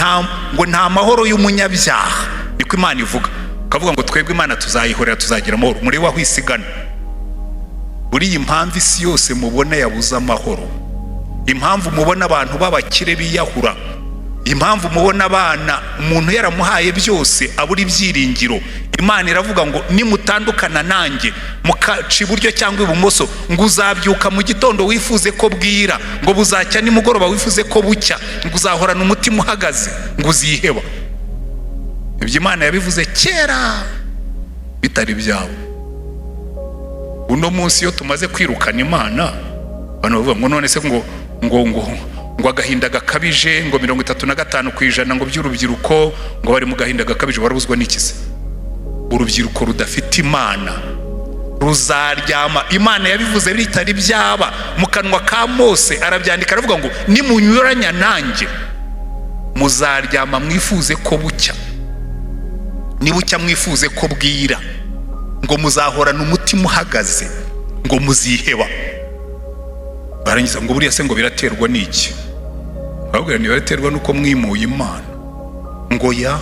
nta mahoro y'umunyabyaha, niko Imana ivuga, ukavuga ngo twebwe Imana tuzayihorera, tuzagira amahoro, murebe aho isigana. Buriya impamvu isi yose mubona yabuze amahoro, impamvu mubona abantu b'abakire biyahura, impamvu mubona abana umuntu yaramuhaye byose abura ibyiringiro, Imana iravuga ngo nimutandukana nanjye mukaca iburyo cyangwa ibumoso, ngo uzabyuka mu gitondo wifuze ko bwira, ngo buzacya nimugoroba wifuze ko bucya, ngo uzahorana umutima uhagaze, ngo uziheba. Ibyo Imana yabivuze kera bitari byabo. Uno munsi iyo tumaze kwirukana Imana, abantu bavuga ngo none se ngo agahinda gakabije, ngo 35% ngo by'urubyiruko ngo bari mu gahinda gakabije. Barabuzwa n'iki se? Urubyiruko rudafite Imana ruzaryama. Imana yabivuze bitari byaba, mu kanwa ka Mose arabyandika, aravuga ngo nimunyuranya nanjye muzaryama mwifuze ko bucya, nibucya mwifuze ko bwira, ngo muzahorana umutima uhagaze, ngo muziheba. Barangiza ngo buriya se ngo biraterwa n'iki? Babwira ni biraterwa n'uko mwimuye Imana. Ngo ya,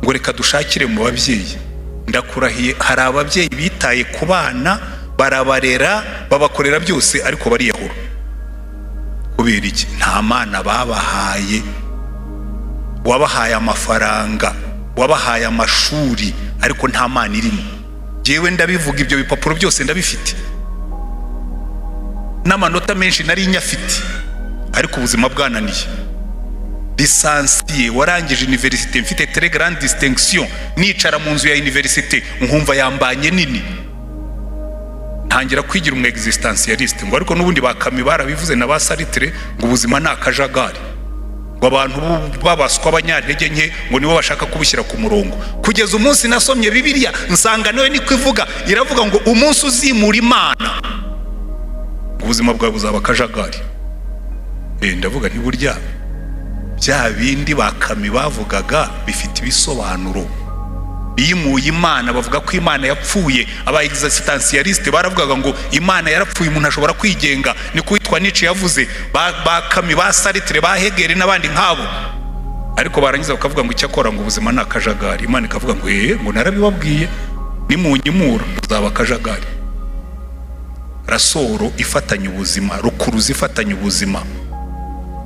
ngo reka dushakire mu babyeyi. Ndakurahiye, hari ababyeyi bitaye ku bana, barabarera, babakorera byose, ariko bariyahura. Kubera iki? Nta mana babahaye. Wabahaye amafaranga, wabahaye amashuri, ariko nta mana irimo. Jyewe ndabivuga, ibyo bipapuro byose ndabifite, n'amanota menshi nari nyafite, ariko ubuzima bwananiye. Licencié, warangije université mfite très grande distinction, nicara mu nzu ya université nkumva yambanye nini, ntangira kwigira umu existentialiste, ngo ariko n'ubundi ba Camus barabivuze na ba Sartre, ngo ubuzima ni akajagari, ngo abantu babaswa, abanyantege nke, ngo nibo bashaka kubushyira ku murongo. Kugeza umunsi nasomye Bibiliya, nsanga nawe niko ivuga. Iravuga ngo umunsi uzimura Imana, ubuzima bwawe buzaba akajagari. Ndavuga nti burya bya bindi ba Camus bavugaga bifite ibisobanuro. Bimuye Imana, bavuga ko Imana yapfuye. Aba existentialiste baravugaga ngo Imana yarapfuye, umuntu ashobora kwigenga, niko witwa Nietzsche yavuze, ba Camus, ba Sartre, ba Hegel n'abandi nk'abo. Ariko barangiza bakavuga ngo icyakora ngo ubuzima ni akajagari. Imana ikavuga ngo ngo narabibabwiye, nimunyimura buzaba akajagari. Ressort ifatanya ubuzima, rukuruzi ifatanya ubuzima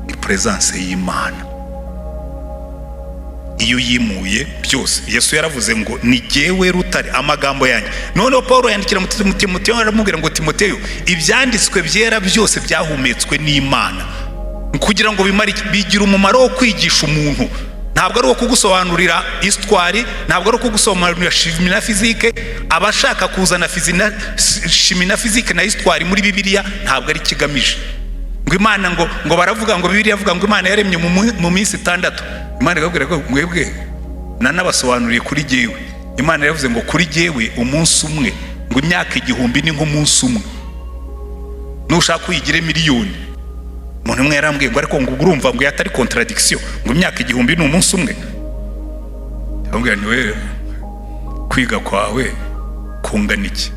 ni présence y'Imana. Iyo uyimuye byose, Yesu yaravuze ngo ni jyewe rutare, amagambo yanjye. Noneho Paul yandikira Timoteyo, aramubwira ngo Timoteyo, ibyanditswe byera byose byahumetswe n'Imana kugira ngo bimare, bigira umumaro wo kwigisha umuntu. Ntabwo ari uwo kugusobanurira histoire, ntabwo ari uwo kugusobanurira chimie na physique. Abashaka kuzana chimie na physique na histoire muri Bibiliya, ntabwo ari ikigamije. Ngo Imana ngo baravuga ngo Bibiliya avuga ngo Imana yaremye mu minsi 6. Imana ikabwira ko mwebwe nanabasobanuriye, kuri jyewe Imana yavuze ngo kuri jyewe umunsi umwe, ngo imyaka 1000 ni nk'umunsi umwe, nushaka uyigire miliyoni. Umuntu umwe yarambwiye ngo ariko ngo urumva ngo yatari contradiction, ngo imyaka 1000 ni umunsi umwe. Ndamubwira ni we kwiga kwawe kungana iki?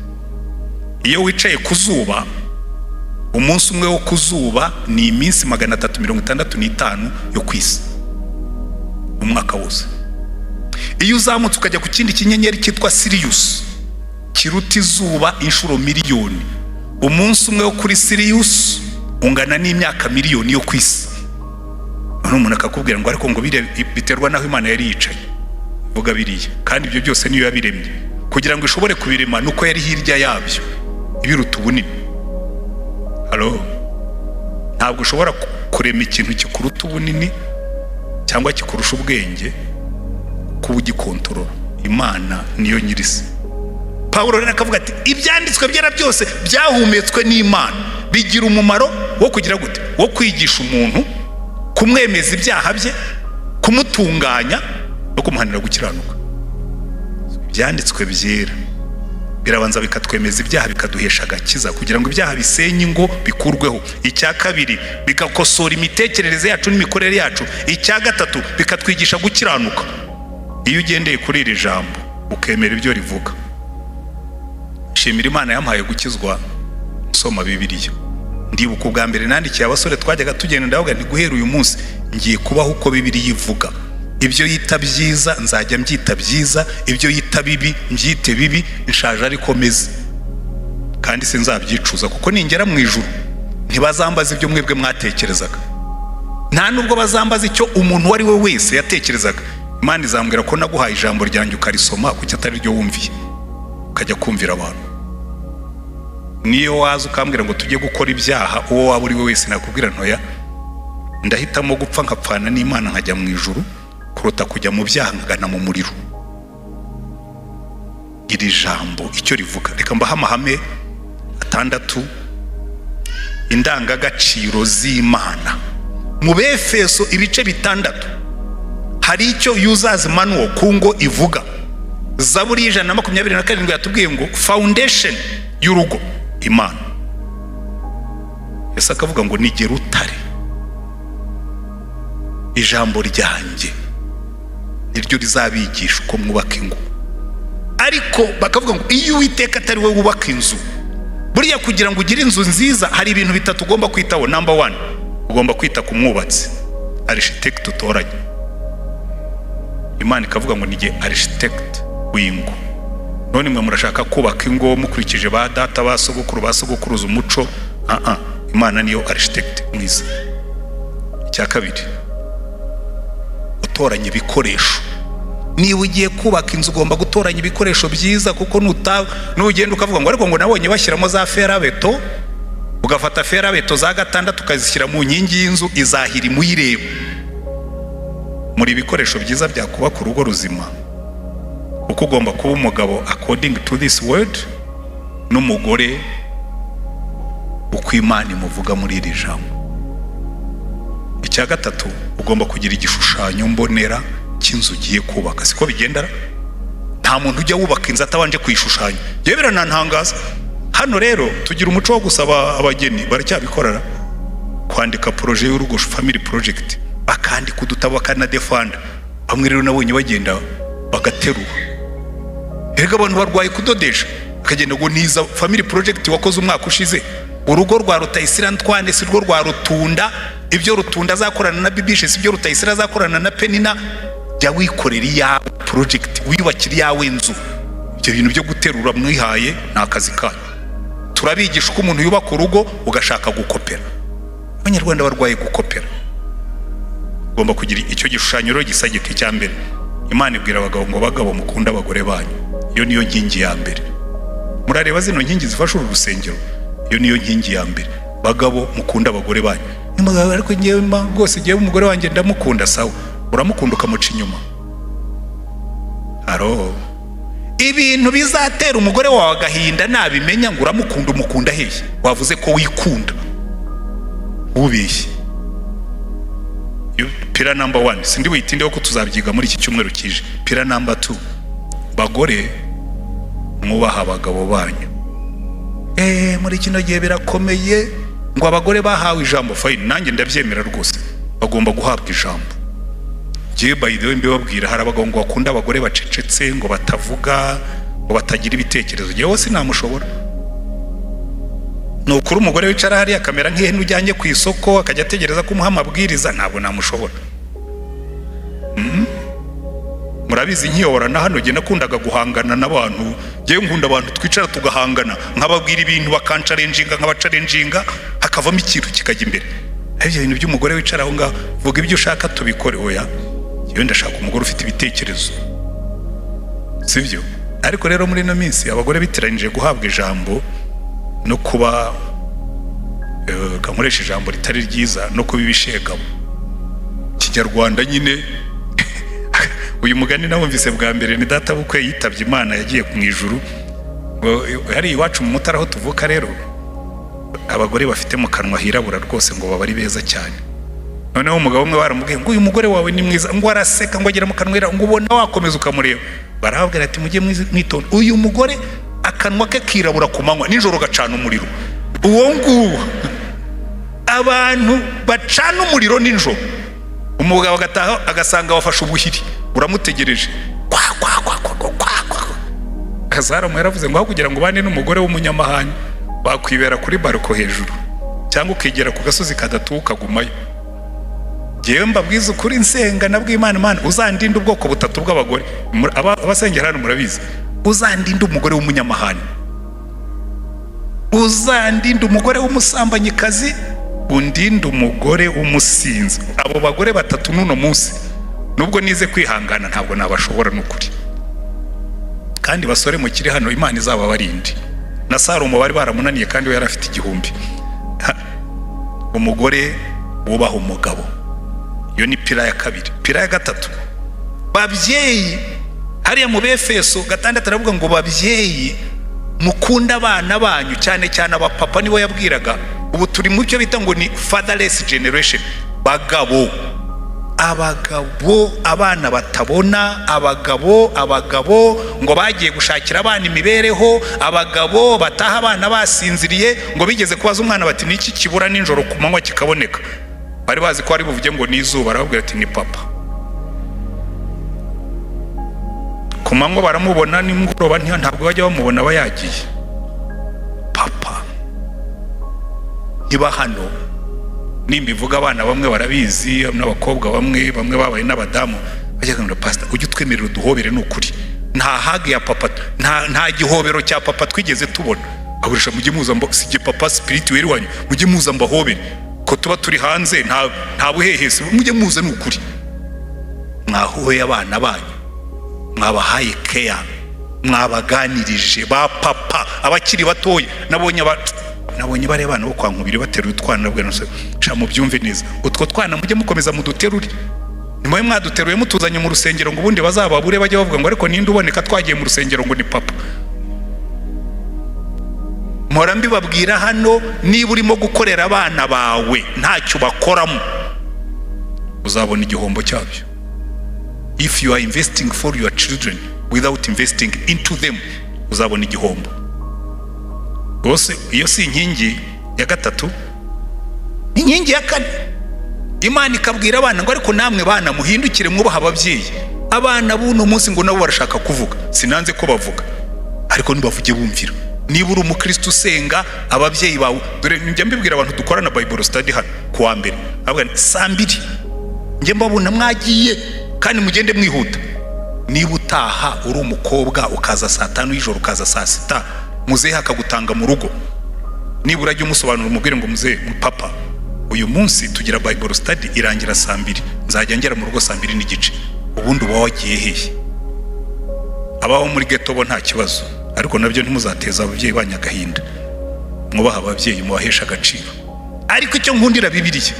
Iyo wicaye ku zuba, umunsi umwe wo ku zuba ni iminsi 365 yo ku isi, umwaka wose. Iyo uzamutse ukajya ku kindi kinyenyeri cyitwa Sirius, kiruta izuba inshuro miliyoni, umunsi umwe wo kuri Sirius ungana n'imyaka miliyoni yo ku isi. None umuntu akakubwira ngo ariko ngo biriya biterwa n'aho Imana yari yicaye. Vuga biriya, kandi ibyo byose niyo yabiremye. Kugira ngo ishobore kubirema nuko yari hirya yabyo, ibiruta ubunini. Halo, ntabwo ushobora kurema ikintu kikuruta ubunini cyangwa kikurusha ubwenge kuba ugikontorora. Imana niyo nyirisi. Pawulo rero akavuga ati ibyanditswe byera byose byahumetswe n'Imana, bigira umumaro wo kugira gute? Wo kwigisha umuntu, kumwemeza ibyaha bye, kumutunganya no kumuhanira gukiranuka. Ibyanditswe byera Birabanza bikatwemeza ibyaha, bikaduhesha agakiza, kugira ngo ibyaha bisenye ingo bikurweho. Icya kabiri, bigakosora imitekerereze yacu n'imikorere yacu. Icya gatatu, bikatwigisha gukiranuka. Iyo ugendeye kuri iri jambo, ukemera ibyo rivuga. Shimira Imana yampaye gukizwa nsoma Bibiliya. Ndibuka ubwa mbere nandikiye abasore twajyaga tugenda, ndavuga nti: "Guhera uyu munsi ngiye kubaho uko Bibiliya ivuga. Ibyo yita byiza nzajya mbyita byiza, ibyo yita bibi mbyite bibi. Nshaje ariko meze, kandi sinzabyicuza, kuko ningera mu ijuru ntibazambaza ibyo mwebwe mwatekerezaga, nta nubwo bazambaza icyo umuntu uwo ari we wese yatekerezaga. Imana izambwira ko naguhaye ijambo ryanjye ukarisoma, kuki atari ryo wumviye ukajya kumvira abantu? Niyo waza ukambwira ngo tujye gukora ibyaha, uwo waba uri we wese, nakubwira ntoya: ndahitamo gupfa nkapfana n'Imana nkajya mu ijuru, kuruta kujya mu byaha nkagana mu muriro." Iri jambo icyo rivuga, reka mbahe amahame atandatu, indangagaciro z'Imana. Mu Befeso ibice 6 hari icyo user's manual ku ngo ivuga. Zaburi y'127 yatubwiye ngo foundation y'urugo, Imana. Ese akavuga ngo nigera rutare, ijambo ryanjye niryo rizabigisha uko mwubaka ingo. Ariko bakavuga ngo iyo Uwiteka atari we wubaka inzu. Buriya kugira ngo ugire inzu nziza hari ibintu bitatu ugomba kwitaho. Number one, ugomba kwita ku mwubatsi, architect utoranye. Imana ikavuga ngo nige architect w'ingo. None mwe murashaka kubaka ingo mukurikije ba data, ba sogokuru, ba sogokuruza, umuco. Ah, Imana niyo architect mwiza. Icya kabiri, gutoranya ibikoresho. Niba ugiye kubaka inzu, ugomba gutoranya ibikoresho byiza, kuko nugenda ukavuga ngo ariko ngo nabonye bashyiramo za fer à béton, ugafata fer à béton za gatandatu ukazishyira mu nkingi y'inzu, izahira imuyireba. Muri ibikoresho byiza byakubaka urugo ruzima, kuko ugomba kuba umugabo according to this word, n'umugore uko Imana imuvuga muri iri jambo. Icya gatatu, ugomba kugira igishushanyo mbonera cy'inzu ugiye kubaka. Siko bigendera? Nta muntu ujya wubaka inzu atabanje kuyishushanya. Yewe, biranantangaza. Hano rero tugira umuco wo gusaba abageni, baracyabikorera, kwandika projet y'urugo, family project, bakandika udutabo, bakanadefanda. Bamwe rero nabonye bagenda bagaterura. Erega abantu barwaye kudodesha, akagenda ngo niza family project wakoze umwaka ushize. Urugo rwa Rutayisire Antoine si rwo rwa Rutunda. Ibyo Rutunda azakorana na Bibishe si byo Rutayisire azakorana na Penina. Jya wikorera iyawe project, wiyubakira iyawe nzu. Ibyo bintu byo guterura mwihaye ni akazi kanyu. Turabigisha uko umuntu yubaka urugo, ugashaka gukopera. Abanyarwanda barwaye gukopera. Ugomba kugira icyo gishushanyo rero gisa giti. Cya mbere, Imana ibwira abagabo ngo: "Bagabo, mukunde abagore banyu." Iyo niyo nkingi ya mbere. Murareba zino nkingi zifasha uru rusengero, iyo niyo nkingi ya mbere. Bagabo, mukunde abagore banyu. Nimugabo, ariko ngewe rwose, ngewe umugore wanjye ndamukunda. Sawa, uramukunda ukamuca inyuma. Haro ibintu bizatera umugore wawe agahinda nabimenya ngo uramukunda. Umukunda hehe? Wavuze ko wikunda, ubeshye. Pillar number one, sindi buyitindeho ko tuzabyiga muri iki cyumweru kije. Pillar number two, bagore, mwubaha abagabo banyu. Muri kino gihe birakomeye ngo abagore bahawe ijambo. Fine, nanjye ndabyemera rwose, bagomba guhabwa ijambo. Njyewe, by the way, mbibabwira, hari abagabo ngo bakunda abagore bacecetse, ngo batavuga, ngo batagira ibitekerezo. Njyewe sinamushobora. Ni ukuri, umugore wicara hariya akamera nk'ihene ujyanye ku isoko, akajya ategereza ko umuha amabwiriza, ntabwo namushobora. Murabizi, nkiyobora na hano, njye nakundaga guhangana n'abantu. Njyewe nkunda abantu twicara tugahangana, nkababwira ibintu bakanchallenginga, nkabachallenginga, hakavamo ikintu kikajya imbere. Ariko ibyo bintu by'umugore wicara aho ngaho, vuga ibyo ushaka tubikore, oya. Njyewe ndashaka umugore ufite ibitekerezo, sibyo? Ariko rero muri ino minsi abagore bitiranyije guhabwa ijambo no kuba, nkoresha ijambo ritari ryiza, no kuba ibishegabo. Kinyarwanda nyine. Uyu mugani nawumvise bwa mbere ni data bukwe yitabye Imana, yagiye mu ijuru. Ngo hari iwacu mu Mutara aho tuvuka rero, abagore bafite mu kanwa hirabura rwose ngo baba ari beza cyane. Noneho umugabo umwe baramubwiye ngo: "Uyu mugore wawe ni mwiza." Ngo araseka, ngo agera mu kanwa hirabura, ngo ubona wakomeza ukamureba. Barababwira ati: "Mujye mwitonda, uyu mugore akanwa ke karera." Akanwa ke kirabura ku manywa, nijoro gacana umuriro. Uwo nguwo, abantu bacana umuriro nijoro, umugabo agataha agasanga wafashe ubuhiri, uramutegereje, kwa kwa kwa kwa kwa kwa kwa. Salomo yaravuze ngo aho kugira ngo ubane n'umugore w'umunyamahane, wakwibera kuri balcon hejuru cyangwa ukigera ku gasozi kadatuwe ukagumayo. Ngewe mbabwiza ukuri, nsenga nabwo Imana: "Imana, uzandinde ubwoko butatu bw'abagore." Abasengera hano murabizi. Uzandinde umugore w'umunyamahane, uzandinde umugore w'umusambanyikazi, undinde umugore w'umusinzi. Abo bagore batatu, n'uno munsi nubwo nize kwihangana, ntabwo nabashobora n'ukuri. Kandi basore mukiri hano, Imana izababarinde. Na Salomo bari baramunaniye kandi we yari afite 1000. Umugore wubaha umugabo, iyo ni pillar ya kabiri. Pillar ya gatatu, babyeyi, hariya mu Befeso 6 aravuga ngo: "Babyeyi, mukunde abana banyu," cyane cyane abapapa nibo yabwiraga. Ubu turi mu cyo bita ngo ni fatherless generation. Bagabo, abagabo, abana batabona abagabo, abagabo ngo bagiye gushakira abana imibereho, abagabo bataha abana basinziriye. Ngo bigeze kubaza umwana bati: "Niki kibura nijoro, ku manywa kikaboneka?" Bari bazi ko ari buvuge ngo ni izuba. Arababwira ati: "Ni papa." Ku manywa baramubona, nimugoroba ntabwo bajya bamubona, aba yagiye. Papa niba hano, nimbivuga abana bamwe barabizi, n'abakobwa bamwe bamwe babaye n'abadamu bajya ngo: "Pasita, ujye utwemerera uduhobere, ni ukuri nta hug ya papa, nta gihobero cya papa twigeze tubona." Agurisha, mujye muza, si papa spirituel wanyu, mujye muza mbahobere, ko tuba turi hanze, nta buhehesi, mujye muza, ni ukuri. Mwahoye abana banyu, mwabahaye keya, mwabaganirije, ba papa abakiri batoya. Nabonye bariya bana bo kwa Nkubiri bateruye utwana, nabwo sha mubyumve neza, utwo twana mujye mukomeza muduterure. Nimube mwaduteruye mutuzanye mu rusengero ngo ubundi bazababure, bajye bavuga ngo: "Ariko ninde uboneka twagiye mu rusengero?" Ngo ni papa. Mpora mbibabwira hano, niba urimo gukorera abana bawe ntacyo bakoramo, uzabona igihombo cyabyo. If you are investing for your children without investing into them, uzabona igihombo rwose. Iyo si inkingi ya gatatu? Inkingi ya kane, Imana ikabwira abana ngo: "Ariko namwe bana, muhindukire mwubaha ababyeyi." Abana b'uno munsi ngo nabo barashaka kuvuga. Sinanze ko bavuga, ariko ntibavuge bumvira. Niba uri umukristo usenga, ababyeyi bawe, dore njya mbibwira abantu dukorana Bible study hano ku wa mbere, saa 2 njye mbabona mwagiye, kandi mugende mwihuta. Niba utaha uri umukobwa ukaza saa 5 y'ijoro, ukaza saa 6, muzehe akagutanga mu rugo, nibura ujye umusobanurira, umubwire ngo: "Muzehe, papa, uyu munsi tugira Bible study irangira saa 2, nzajya ngera mu rugo saa 2:30." Ubundi uba wagiye hehe? Abaho muri ghetto bo nta kibazo, ariko nabyo ntimuzateza ababyeyi banyu agahinda. Mwubaha ababyeyi, mubahesha agaciro. Ariko icyo nkundira Bibiliya,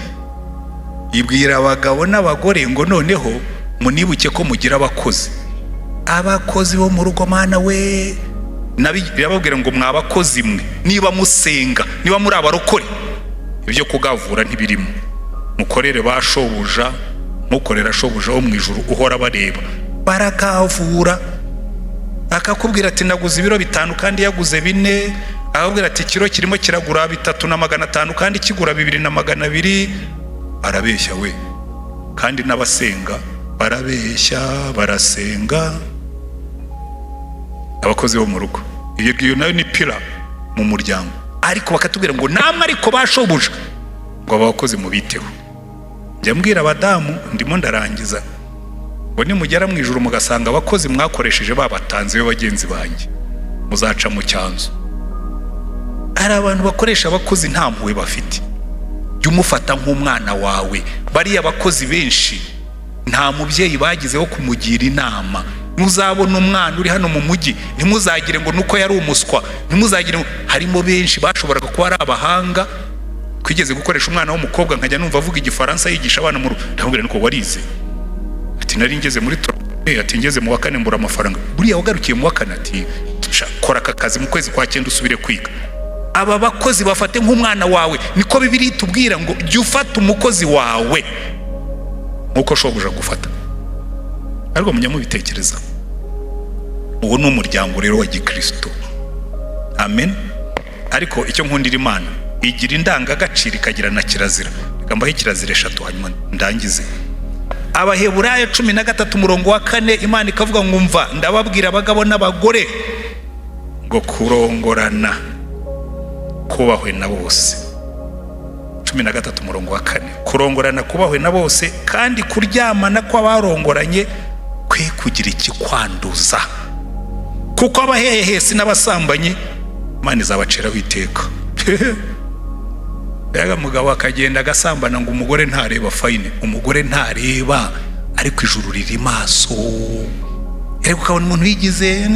ibwira abagabo n'abagore ngo: "Noneho munibuke ko mugira abakozi." Abakozi bo mu rugo, mana we! Irababwira ngo: "Mwa bakozi mwe, niba musenga, niba muri abarokore, ibyo kugavura ntibirimo. Mukorere ba shobuja, mukorera shobuja wo mu ijuru uhora bareba." Barakavura, akakubwira ati: "Naguze ibiro 5," kandi yaguze 4. Akakubwira ati: "Ikiro kirimo kiragura 3,500," kandi kigura 2,200. Arabeshya we. Kandi n'abasenga barabeshya, barasenga. Abakozi bo mu rugo, iyo ngiyo nayo ni pillar mu muryango. Ariko bakatubwira ngo: "Namwe ariko bashobuja, ngo aba bakozi mubiteho." Njya mbwira abadamu, ndimo ndarangiza, ngo nimugera mu ijuru mugasanga abakozi mwakoresheje babatanze bagenzi banjye, muzaca mu cyanzu. Hari abantu bakoresha abakozi nta mpuhwe bafite. Jya umufata nk'umwana wawe. Bariya bakozi benshi nta mubyeyi bagizeho kumugira inama. Muzabona umwana uri hano mu mujyi, ntimuzagire ngo nuko yari umuswa, ntimuzagire ngo harimo benshi bashoboraga kuba ari abahanga. Twigeze gukoresha umwana w'umukobwa, nkajya numva avuga Igifaransa, yigisha abana mu rugo. Ndamubwira: "Niko warize?" Ati: "Nari ngeze muri toro." Ati: "Ngeze mu wa kane mbura amafaranga." "Buriya wagarukiye mu wa kane?" Ati: "Kora aka kazi, mu kwezi kwa cyenda usubire kwiga." Aba bakozi bafate nk'umwana wawe. Niko Bibiliya itubwira ngo: "Jya ufata umukozi wawe nk'uko shobuja gufata." Ariko mujya mubitekereza? Uwo ni umuryango rero wa gikristo. Amen. Ariko icyo nkundira Imana, igira indangagaciro, ikagira na kirazira. Reka mbahe kirazira eshatu, hanyuma ndangize. Abaheburayo 13 umurongo wa 4, Imana ikavuga ngo: "Mva ndababwira abagabo n'abagore ngo kurongorana kubahwe na bose." 13 umurongo wa 4: "Kurongorana kubahwe na bose, kandi kuryamana kw'abarongoranye kwe kugira ikikwanduza, kuko abahehesi n'abasambanyi Imana izabaciraho iteka." Mbega mugabo akagenda agasambana ngo umugore ntareba! Fine, umugore ntareba, ariko ijuru riri maso. Ariko ukabona umuntu yigize,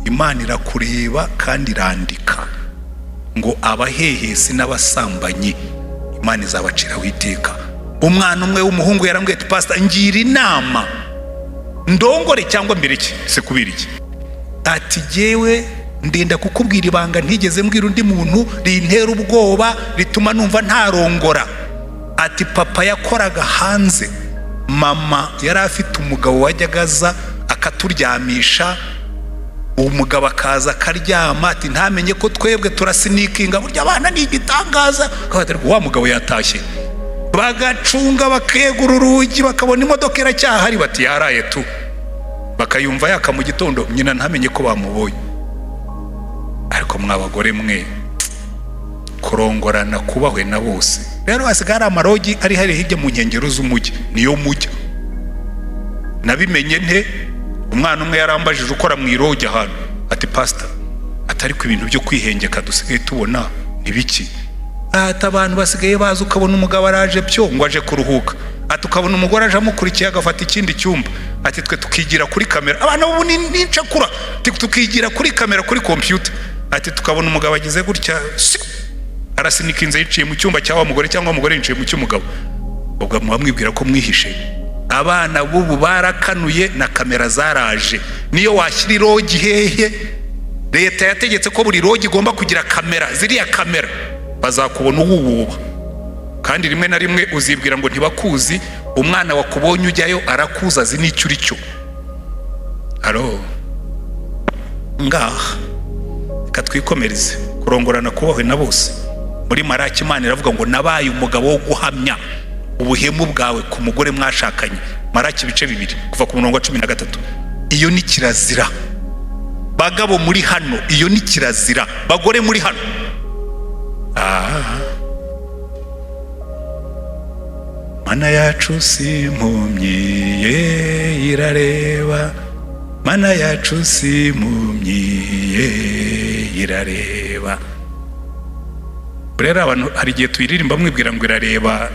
Imana irakureba kandi irandika ngo abahehesi n'abasambanyi Imana izabaciraho iteka. Umwana umwe w'umuhungu yarambwiye ati: "Pasita, ngira inama, ndongore cyangwa mbere iki se?" Kubera iki? Ati: "Jyewe ndenda kukubwira ibanga ntigeze mbwira undi muntu, rintera ubwoba, rituma numva ntarongora." Ati: "Papa yakoraga hanze, mama yari afite umugabo wajyaga aza akaturyamisha, umugabo akaza akaryama." Ati: "Ntamenye ko twebwe turasneakinga, burya abana ni igitangaza. Wa mugabo yatashye, bagacunga, bakegura urugi, bakabona imodoka iracyahari, bati yaraye tu, bakayumva yaka mu gitondo, nyina ntamenye ko bamubonye." Ariko mwa bagore mwe, kurongorana kubahwe na bose. Rero hasigaye hari amalodge ari hari hirya mu nkengero z'umujyi, niyo mujya. Nabimenye nte? Umwana umwe yarambajije ukora mu ilodge ahantu, ati: "Pasita," ati, "ariko ibintu byo kwihengeka dusigaye tubona ni biki?" Ati: "Abantu basigaye baza, ukabona umugabo araje byo ngo aje kuruhuka," ati, "ukabona umugore aje amukurikiye, agafata ikindi cyumba." Ati: "Twe tukigira kuri kamera, abana ubu ni n'incakura." Ati: "Tukigira kuri kamera, kuri kompiyuta." Ati: "Tukabona umugabo agize gutya, arasneakinze, yiciye mu cyumba cya wa mugore, cyangwa umugore yinjiye mu cy'umugabo." Ubwo muba mwibwira ko mwihishe. Abana b'ubu barakanuye, na kamera zaraje. Niyo washyira ilodge hehe, leta yategetse ko buri lodge igomba kugira kamera. Ziriya kamera bazakubona uwuwuba, kandi rimwe na rimwe uzibwira ngo ntibakuzi. Umwana wakubonye ujyayo arakuzi, azi n'icyo uri cyo. Aro ngaha, reka twikomereze. Kurongorana kubahwe na bose. Muri Maraki Imana iravuga ngo: "Nabaye umugabo wo guhamya ubuhemu bwawe ku mugore mwashakanye." Maraki ibice 2 kuva ku murongo wa 13. Iyo ni kirazira. Bagabo muri hano, iyo ni kirazira. Bagore muri hano, ah. Mana yacu si impumyi ye, irareba. Mana yacu si impumyi ye, irareba. Rero abantu hari igihe tuyiririmba mwibwira ngo irareba.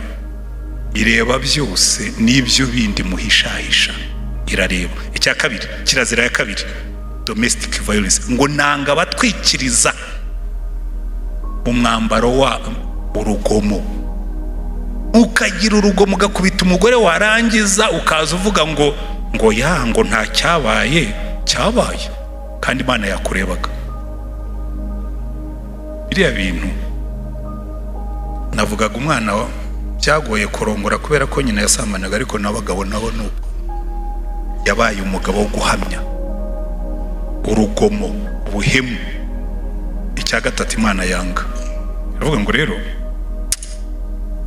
Ireba byose, n'ibyo bindi muhishahisha irareba. Icya kabiri, kirazira ya kabiri, domestic violence, ngo nanga abatwikiriza umwambaro wa urugomo. Ukagira urugomo, ugakubita umugore, warangiza ukaza uvuga ngo ya ngo nta cyabaye. Cyabaye, kandi Imana yakurebaga. Biriya bintu navugaga, umwana byagoye kurongora kubera ko nyina yasambanaga, ariko n'abagabo nabo ni uko. Yabaye umugabo wo guhamya urugomo, ubuhemu. Icya gatatu Imana yanga, iravuga ngo rero,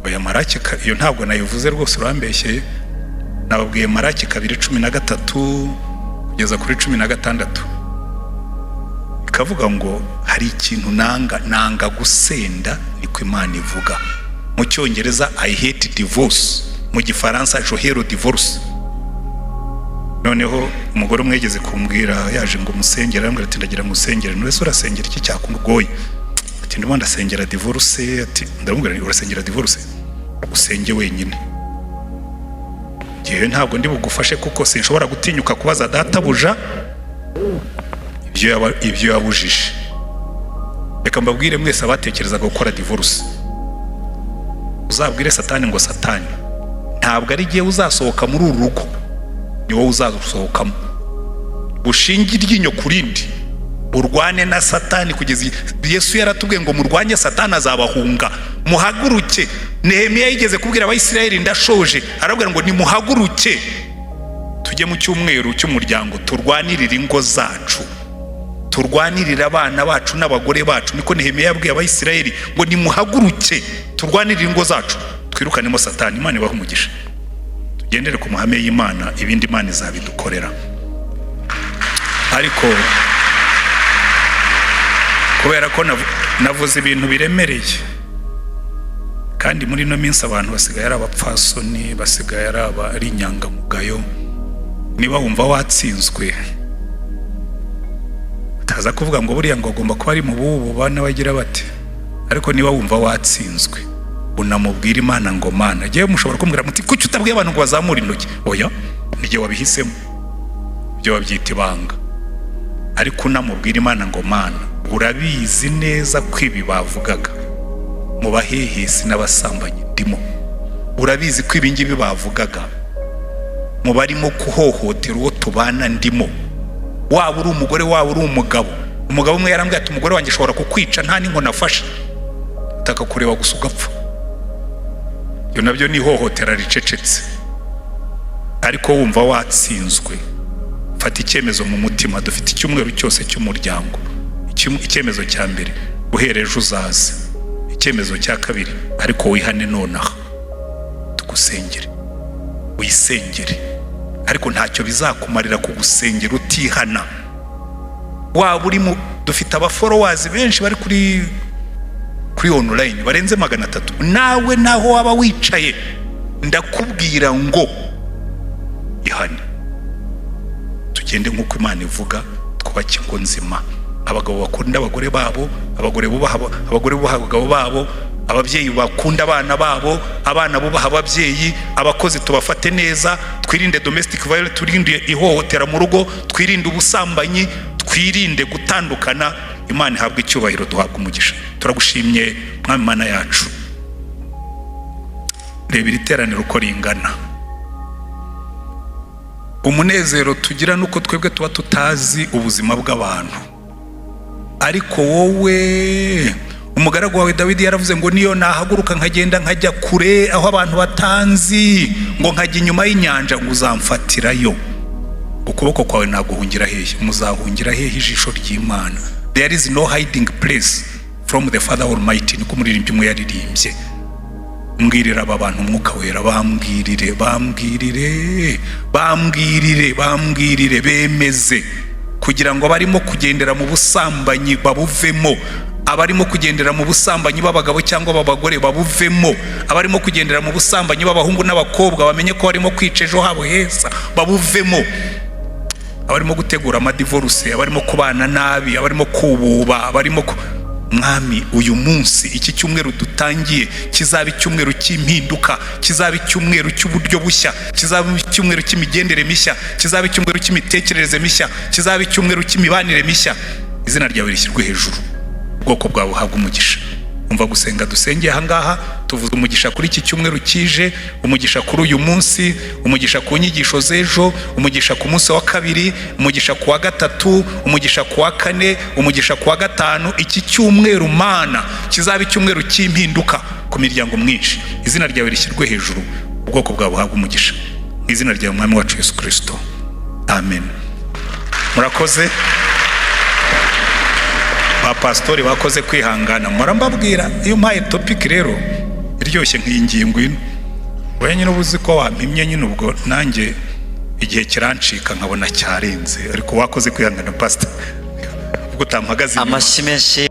oya, Maraki iyo ntabwo nayivuze rwose, urambeshyeye. Nababwiye Maraki 2:13 kugeza kuri 16, ikavuga ngo: "Hari ikintu nanga, nanga gusenda," niko Imana ivuga. Mu Cyongereza "I hate divorce", mu Gifaransa "Je hais le divorce". Noneho umugore umwe yigeze kumbwira, yaje ngo musengere, arambwira ati: "Ndagira ngo usengere." "Wese urasengera iki cyakugoye?" Ati: "Ndimo ndasengera divorce." Ati, ndamubwira nti: "Urasengera divorce, usenge wenyine, ngewe ntabwo ndi bugufashe, kuko sinshobora gutinyuka kubaza databuja ibyo yabujije." Reka mbabwire mwese abatekerezaga gukora divorce, uzabwire Satani ngo: "Satani, ntabwo ari igihe uzasohoka muri uru rugo, ni wowe uzasohokamo." Ushinge iryinyo ku rindi, urwane na Satani kugeza. Yesu yaratubwiye ngo: "Murwanye Satani, azabahunga." Muhaguruke. Nehemiya yigeze kubwira Abayisiraheli, ndashoje, arabwira ngo: "Nimuhaguruke tujye mu cyumweru cy'umuryango, turwanirire ingo zacu." Turwanirire abana bacu n'abagore bacu. Niko Nehemiya yabwiye Abayisiraheli ngo: "Nimuhaguruke turwanirire ingo zacu, twirukanemo Satani." Imana ibahe umugisha. Tugendere ku mahame y'Imana, ibindi Imana izabidukorera. Ariko kubera ko navuze ibintu biremereye, kandi muri ino minsi abantu basigaye ari abapfasoni, basigaye ari inyangamugayo, niba wumva watsinzwe, utaza kuvuga ngo buriya ngo agomba kuba ari mu bubu bana bagira bate. Ariko niba wumva watsinzwe, unamubwira Imana ngo: "Mana." Ngewe mushobora kumbwira muti: "Kuki utabwiye abantu ngo bazamure intoki?" Oya, n'igihe wabihisemo, ibyo babyita ibanga. Ariko unamubwira Imana ngo: "Mana, urabizi neza ko ibi bavugaga mu bahehesi n'abasambanyi ndimo. Urabizi ko ibi ngibi bavugaga mu barimo kuhohotera uwo tubana ndimo." Waba uri umugore, waba uri umugabo. Umugabo umwe yarambwiye ati: "Umugore wanjye ashobora kukwica nta n'inkoni afashe, atakakureba gusa ugapfa." Ibyo nabyo ni ihohotera ricecetse. Ariko wumva watsinzwe, fata icyemezo mu mutima. Dufite icyumweru cyose cy'umuryango. Icyemezo cya mbere, guhera ejo uzaze. Icyemezo cya kabiri, ariko wihane nonaha, tugusengere, wisengere. Ariko ntacyo bizakumarira kugusengera utihana. Waba uri mu, dufite aba followers benshi bari kuri online barenze 300. Nawe naho waba wicaye, ndakubwira ngo ihane, tugende nk'uko Imana ivuga, twubake ingo nzima. Abagabo bakunda abagore babo, abagore bubaha abagabo babo, ababyeyi bakunda abana babo, abana bubaha ababyeyi, abakozi tubafate neza, twirinde domestic violence, twirinde ihohotera mu rugo, twirinde ubusambanyi, twirinde gutandukana. Imana ihabwe icyubahiro, duhabwe umugisha. Turagushimye, Mwami Mana yacu. Reba iri teraniro uko ringana. Umunezero tugira nuko twebwe tuba tutazi ubuzima bw'abantu, ariko wowe, umugaragu wawe Dawidi yaravuze ngo: "Niyo nahaguruka nkagenda nkajya kure aho abantu batanzi, ngo nkajya inyuma y'inyanja, ngo uzamfatirayo ukuboko kwawe. Naguhungira hehe? Muzahungira hehe ijisho ry'Imana?" There is no hiding place from the Father Almighty, niko umuririmbyi umwe yaririmbye. Mbwirira aba bantu, Umwuka Wera, bambwirire, bambwirire, bambwirire, bambwirire, bemeze kugira ngo abarimo kugendera mu busambanyi babuvemo, abarimo kugendera mu busambanyi b'abagabo cyangwa b'abagore babuvemo, abarimo kugendera mu busambanyi b'abahungu n'abakobwa bamenye ko barimo kwica ejo habo heza, babuvemo, abarimo gutegura ama divorce, abarimo kubana nabi, abarimo kububa, abarimo ku... Mwami, uyu munsi, iki cyumweru dutangiye kizaba icyumweru cy'impinduka, kizaba icyumweru cy'uburyo bushya, kizaba icyumweru cy'imigendere mishya, kizaba icyumweru cy'imitekerereze mishya, kizaba icyumweru cy'imibanire mishya. Izina ryawe rishyirwe hejuru, ubwoko bwawe buhabwa umugisha. Umva gusenga dusengeye ahangaha. Tuvuze umugisha kuri iki cyumweru kije, umugisha kuri uyu munsi, umugisha ku nyigisho z'ejo, umugisha ku munsi wa kabiri, umugisha ku wa gatatu, umugisha ku wa kane, umugisha ku wa gatanu. Iki cyumweru, Mana, kizaba icyumweru cy'impinduka ku miryango myinshi. Izina ryawe rishyirwe hejuru, ubwoko bwawe buhabwa umugisha, mu izina ryawe, Mwami wacu Yesu Kirisito, amen. Murakoze. Ba pasitori bakoze kwihangana. Mpora mbabwira, iyo umpaye topic rero iryoshye nk'iyi ngingo ino, wowe nyine uba uzi ko wampimye nyine, ubwo nanjye igihe kirancika nkabona cyarenze. Ariko wakoze kwihangana, pasita, ubwo utampagaze inyuma. Amashyi menshi.